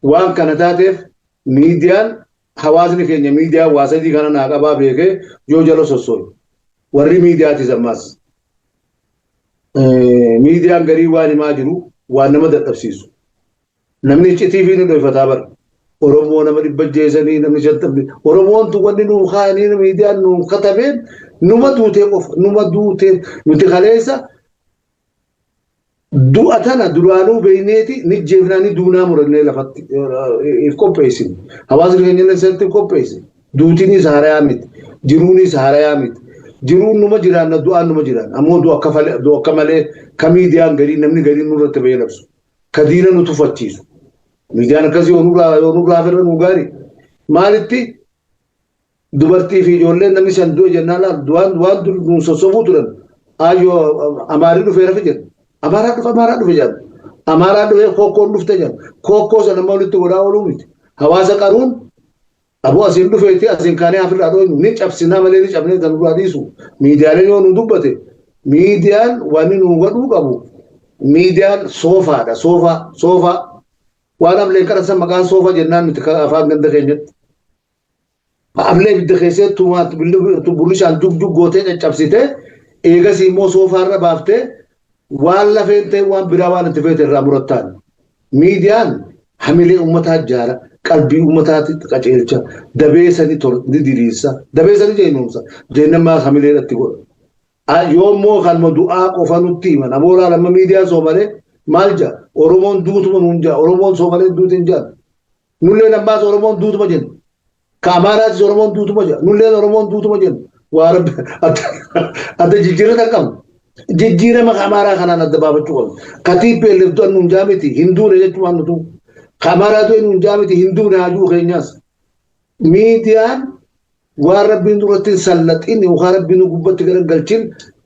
Waan kana taateef miidiyaan hawaasni keenya miidiyaa waa sadii kana naa qabaa beekee yoo jala sossoo'e. Warri miidiyaatis ammaas. Miidiyaan garii waan himaa jiru waan nama dadhabsiisu. Namni iccitii fi ni dhoyfataa bara. Oromoo nama dhibba jeesanii namni shantamni. Oromoon tu wanni nuu kaanii miidiyaan nuu katabeen numa duutee qofa numa duutee nuti kaleessa du'a tana duraanuu beeyneeti ni jeefnaa ni duunaa murannee lafatti if qopheessine. Hawaasni keenya illee sirriitti qopheesse. Duutiinis haarayaa miti. Jiruunis haarayaa miti. Jiruun numa jiraanna du'aan numa jiraanna. Ammoo du'a akka malee ka miidiyaan garii namni gariin nurratti bahee labsu. Ka diina nu tuffachiisu. Miidiyaan akkasii yoo nurraa hafirra nu gaarii. Maalitti dubartii fi ijoolleen namni shan du'e jennaan laal du'aan waan dur nu sossobuu turan. Ayyoo Amaarii dhufee rafe jedhu. Amaaraa dhufe Amaaraa dhufe jedhu. Amaaraa dhufee kookkoon dhufte jedhu. Kookkoo sana amma walitti godhaa ooluu miti. Hawaasa qaruun aboo asiin dhufeeti asiin kaanee hafirraa dhooynu ni cabsinaa malee ni cabnee kan nurraa dhiisu. Miidiyaaleen yoo nu dubbate Miidiyaan wanni nu godhuu qabu miidiyaan soofaadha. Soofaa soofaa waan amleen kadhatan maqaan soofa jennaan nuti afaan ganda keenyatti. Amlee ibidda keessatti burrishaan jug jug gootee caccabsitee eegasii immoo soofaarra baaftee waan lafeen ta'e waan biraa waan itti feete irraa murattaan. Miidiyaan hamilee uummataa ijaara, qalbii uummataatti qajeelcha, dabee sani ni diriirsa, dabee sani jeenumsa, jeenammaa hamilee irratti godha. Yoommoo kanuma du'aa qofa nutti himan ammoo lama miidiyaan soomalee maal jaa Oromoon duutuma nuun jaa Oromoon soomalee duuti hin jaa nulleen ammaas Oromoon duutuma jenna. Ka Amaaraatis Oromoon duutuma jaa nulleen Oromoon duutuma jenna. Waa rabbi adda jijjiirrata qabna. Jijjiirama Amaaraa kanaan adda baafachuu qabna. Ka TPLF du'an nuun jaa miti hin duune jechuun nutu. Ka Amaaraa du'e nuun jaa miti hin duune haajuu keenyaas. Miidiyaan waan rabbiin duratti hin sallaxin yookaan rabbiin nu gubbatti garagalchin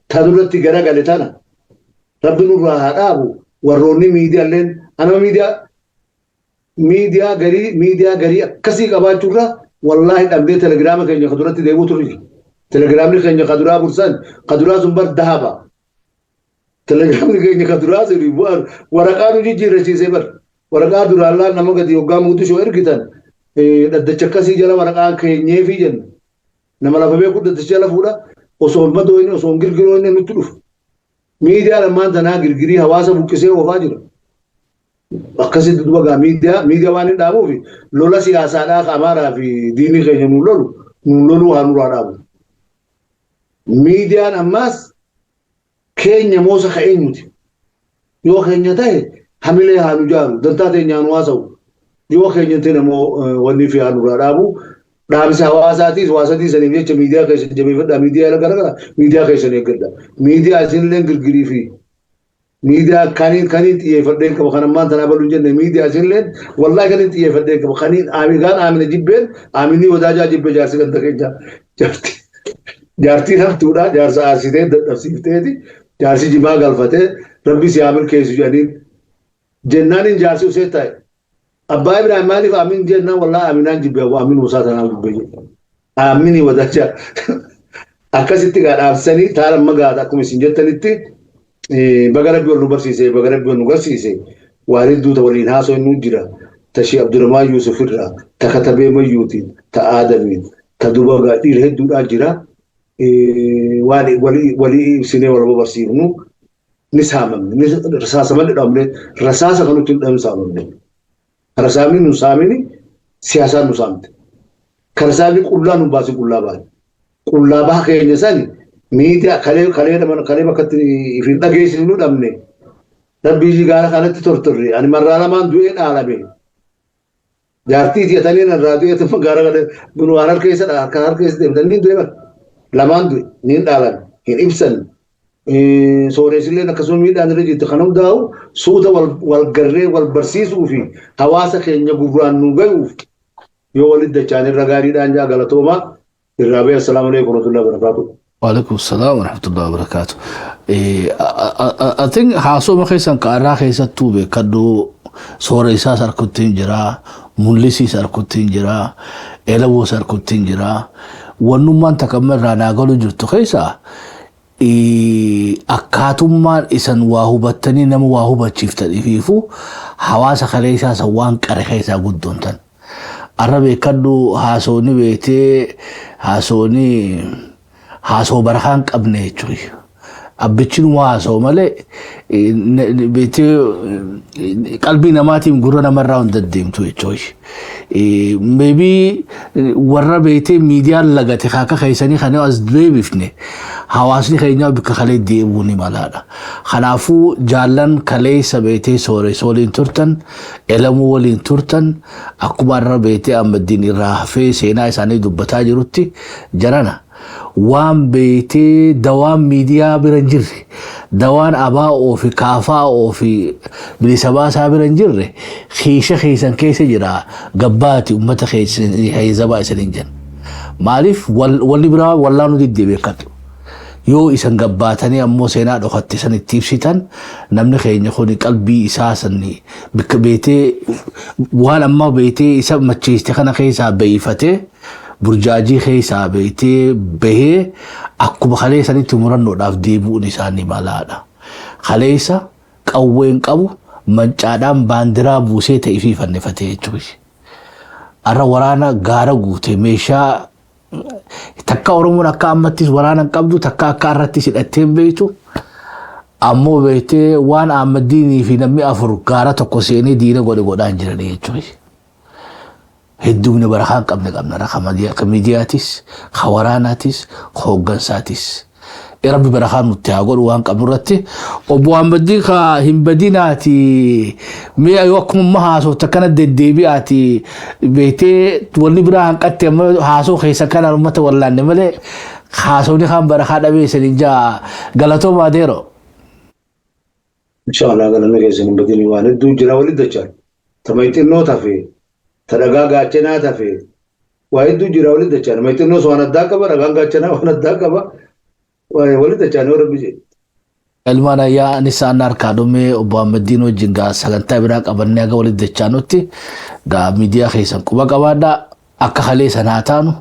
ta duratti garagale tana. Rabbi nurraa haa dhaabu warroonni miidiyaaleen anama miidiyaa garii akkasii qabaachuurra wallaahi dhabdee telegiraama keenya ka duratti deebi'u turre. Telegiraamni keenya ka duraa bursan ka duraa sun bar dahaba. Telegiraamni keenya ka duraa sun waraqaa nu jijjiirrachiisee bar. Waraqaa duraan nama gadi hoggaa Muqdishoo ergitan dhaddacha akkasii jala waraqaa keenyeefii jenna. Nama lafa beeku dhaddacha jala fuudha osoo hin madooyne osoo hin girgirooyne nutti dhufu. Miidiyaan ammaan tanaa girgirii hawaasa buqqisee oofaa jira. Akkasitti duba gaa miidiyaa waan hin dhaabuuf lola siyaasaadhaa ka Amaaraa fi diinii keenya nu lolu nu loluu haa nurraa dhaabu. Miidiyaan ammaas keenya moosa ka eenyuti. Yoo keenya ta'e hamilee haa nu jaaru dantaa teenya haa nu haasa'u. Yoo keenya ta'e immoo wanni fi haa nurraa dhaabu. Dhaamsa hawaasaatiis hawaasatii saniif jecha miidiyaa keessan jabeeffadhaa, miidiyaa garagara miidiyaa keessan eeggadha. Miidiyaa isinillee girgirii fi miidiyaa kaniin xiyyeeffadheen qaba kan ammaan tanaa baluu hin jenne miidiyaa isinillee wallaahi kaniin xiyyeeffadheen qaba kaniin gaan aamina jibbeen aaminii wadaajaa jibbe jaarsi ganda keenya jaartii jaartiin haftuudha jaarsa aarsitee dadhabsiifteeti jaarsi jimaa galfatee rabbi si haa milkeessu jedhaniin jennaaniin jaarsi usee taa'e. Abbaa Ibrahim maaliif aamin jennaan wallaahi aaminaan jibbe aamin musaa tanaa jibbe jedhe. Aaminii wadaajaa akkasitti gaa dhaabsanii taara amma gaata akkuma isin jettanitti baga rabbi wal nu barsiise baga rabbi wal nu garsiise waan hedduuta waliin haasoo inni jira. Ta Shee Abdurrahmaan Yuusuf irraa ta Katabee Mayyuutiin ta Aadamiin ta duba gaa dhiira hedduudhaa jira. Waan walii ibsinee wal barsiifnu ni saamamne ni rasaasa malee dhabne rasaasa kan nuti hin saamamne. Rasaasni nu saamini siyaasaan nu saamte. Kan rasaasni qullaa nu baase qullaa baane. Qullaa baha keenya sani miidiyaa kalee kalee kalee bakka itti dhageessinu nu dhabne. Rabbii gaara kanatti tortorre ani marraa lamaan du'ee dhaalame. Jaartii tiyatanii narraa du'ee gaara kana bunu waan harka keessa harka harka keessa deemtan ni du'e bara. Lamaan du'e ni dhaalame hin ibsan. Sooressilleen akkasuma miidhaan irra jirti kan hundaa'u suuta wal garree wal barsiisuu fi hawaasa keenya gurraan nu gayuuf yoo walitti dachaan irra gaariidhaan jaa galatoomaa irraa ba'e. Assalaamu alaikum warahmatullahi wabarakatuh. Waalaikum salaam warahmatullahi wabarakatuh. I think haasoma keessan kaarraa keessattuu beekadhu soora isaas harkutti hin jira, mul'isiis harkutti hin jira, elaboos harkutti hin jira. Wannummaan takka irraa naa galu jirtu keessa akkaatummaan isan waa hubattanii nama waa hubachiiftaniifiifu hawaasa kalee isaa san waan qare keessaa guddoontan. Arra beekadhu haasooni beetee haasooni haasoo barakaa hin qabne jechuudha. Abbichi numa haasoo malee beetee qalbii namaatiin gurra namarraa hin deddeemtu jechuudha. Maybe warra beetee miidiyaan lagate akka keessanii kan as deebifne hawaasni keenya bakka kalee deebi'uu ni malaadha. Kanaafuu jaallan kaleessa beetee sooressa waliin turtan, elamuu waliin turtan, akkuma irra beetee Ahmadiin irraa hafee seenaa isaanii dubbataa jirutti jarana. Waan beetee dawaan miidiyaa bira hin jirre, dawaan abaa'oo fi kaafaa'oo fi bilisa baasaa bira hin jirre kiisha keessan keessa jira gabbaati uummata keessan isaniin jenna. Maaliif walli biraa wallaanuu diddee beekatu. Yoo isan gabbaatanii ammoo seenaa dhokatte san itti ibsitan namni keenya kun qalbii isaa san bakka beetee waan amma beetee isa macheeste kana keessaa beeyfatee Burjaajii keessaa beektee bahee akkuma kaleessanitti murannoodhaaf deebi'uun isaanii malaadha. Kaleessa qawween qabu mancaadhaan baandiraa buusee ta'e fi fannifatee jechuudha. Har'a waraana gaara guute, meeshaa takka Oromoon akka ammattis waraana hin qabdu, takka akka har'attis hidhattee hin beektu. Ammoo beektee waan Ahmadiinii fi namni afur gaara tokko seenee diina godhe godhaan jiranii jechuudha. Heddumni barakaa hin qabne qabna, ka miidiyaatis, ka waraanaatis, ka hooggansaatis. Rabbi barakaa nutti haa godhu waan qabnu irratti. Obbo Ahmadiin ka hin badinaati, mi'a yoo akkuma amma haasofte akkana deddeebi'aati, beektee wanni biraa hanqatte amma haasoo keessa kanaan uummata wallaanne malee haasofni kaan barakaa dhabee isaniin jaa, galatoomaa deeroo. Inshallah, galanni keessan hin badini. Waan hedduu jira walitti dachaan. Ta mayxinnoo tafe, ta dhagaa gaachanaa tafe, waa hedduu jira walitti dachaan. Mayxinnoos waan addaa qaba, dhagaan gaachanaa waan addaa qaba. Walitti dachaan yoo Rabbi jedhe. Ilmaan ayyaa, anis aan harkaa dhumee. Obbo Ahmadiin wajjin gaa sagantaa biraa qabannee haga walitti dachaanutti gaa miidiyaa keessan quba qabaadhaa. Akka kalee sanaa taanu,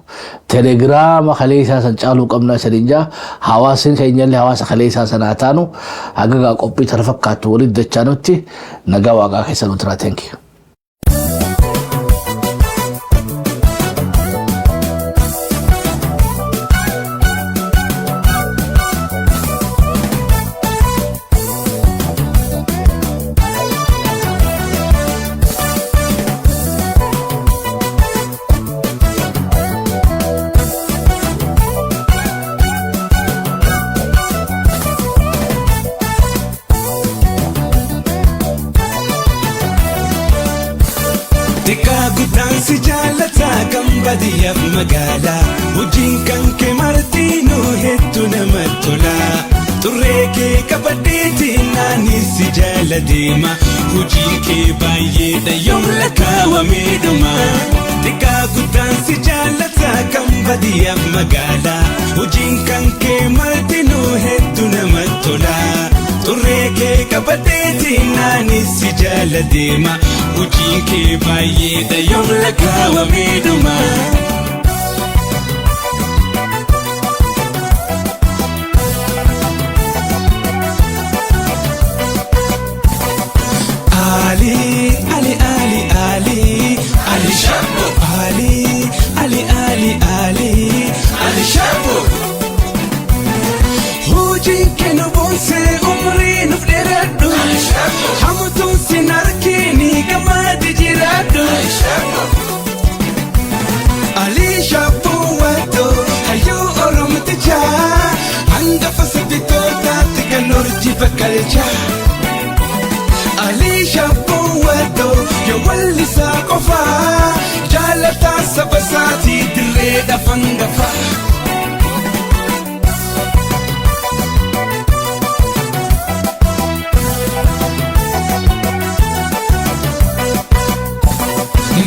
telegiraama kalee isaa san caaluu qabnaa saniin jaa. Hawaasni keenyallee hawaasa kalee isaa sanaa taanu. Haga gaa qophii tana fakkaattu walitti dachaanutti nagaa waaqaa keessa nu tura. Thank you. Xiqqaa guddaan si jaalataa kan baadiyyaaf magaalaa, hojiin kan kee martinuu hedduu namatti tola. Turree kee qabadheetiin naanis si jaala deema, hojiin kee baay'eedha, yoom lakkaawamee dhuma. Xiqqaa guddaan si jaalataa kan baadiyyaaf magaalaa, hojiin kan kee martinuu hedduu namatti tola. Turree kee qabadheetiin naanis si jaala deema, hojiin kee baay'eedha, yoom lakkaawamee dhuma. Ali, Ali, Ali, Ali, Ali Shabbo. Ali, Ali, Ali, Ali, Ali Shabbo. Hojiin kee nu boonsee, umrii nuuf dheeradhu. Hamtuun sin argini, gammaadi jiraadhu. Ali Shabbo Watto, hayyuu Oromtichaa, hangafa sabitootaatti kan urjii bakkalchaa. Ali Shabbo Watto, yoo wallisaa qofaa, jaalataa saba isaatii, dirree dhafan gafa.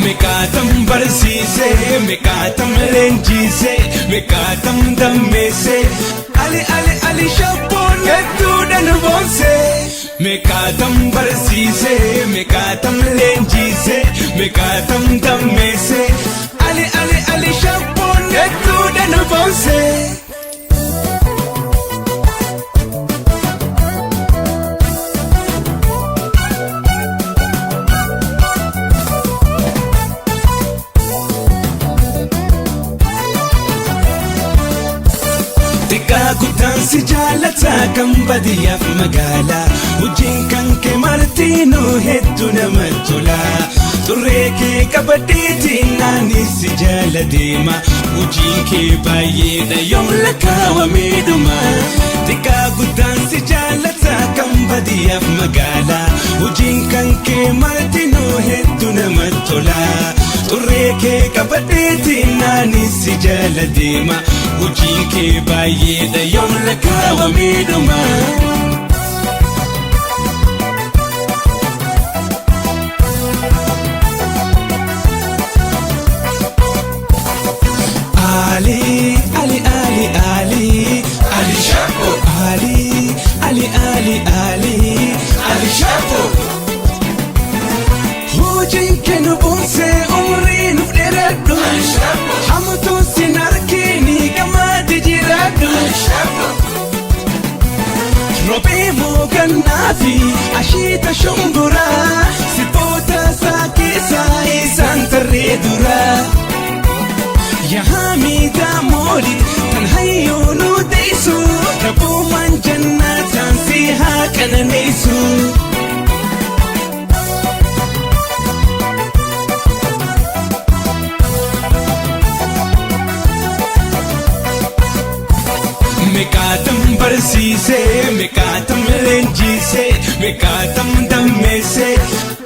Meeqaatam barsiisee, meeqaatam leenjisee, meeqaatam dammeessee. Ali, Ali, Ali Shabboon hedduudha nu boonsee. Meeqaatam barsiisee, meeqaatam leenjisee, meeqaatam dammeessee. Ali, Ali, Ali Shabboon hedduudha nu boonsee. Xiqqaa guddaan si jaalataa kan baadiyyaaf magaalaa, hojiin kan kee martinuu hedduu namatti tola. Turree kee qabadheetiin naanis si jaala deema, hojiin kee baay'eedha, yoom lakkaawamee dhuma. Xiqqaa guddaan si jaalataa kan baadiyyaaf magaalaa, hojiin kan kee martinuu hedduu namatti tola. Turree kee qabadheetiin naanis si jaala deema, hojiin kee baay'eedha, yoom lakkaawamee dhuma. Ali, Ali, Ali, Ali, Ali Shabbo. Ali, Ali, Ali, Ali, Ali Shabbo. Hojiin kee nu boonsee, umrii nuuf dheeradhu. Hamtuun Roobee moogannaa fi ashiita shumburaa sirboota isaa keessaa isaan tarree duraa. Yahamida molit tan hayyuu deessu rabbumaan jannataan si haa qananeessu. Meeqaatam barsiisee, meeqaatam leenjisee, meeqaatam dammeessee,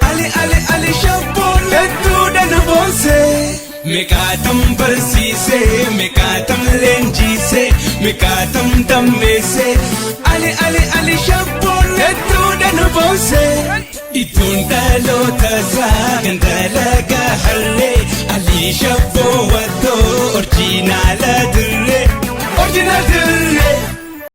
ali ali ali shabboon hedduudhaan boonsee. Meeqaatam barsiisee, meeqaatam leenjisee, meeqaatam dammeessee, ali ali ali shabboon hedduudhaan boonsee. Iddoon dhaloota isaa kan dalagaa harree, ali shabboo wattoo orjinaala.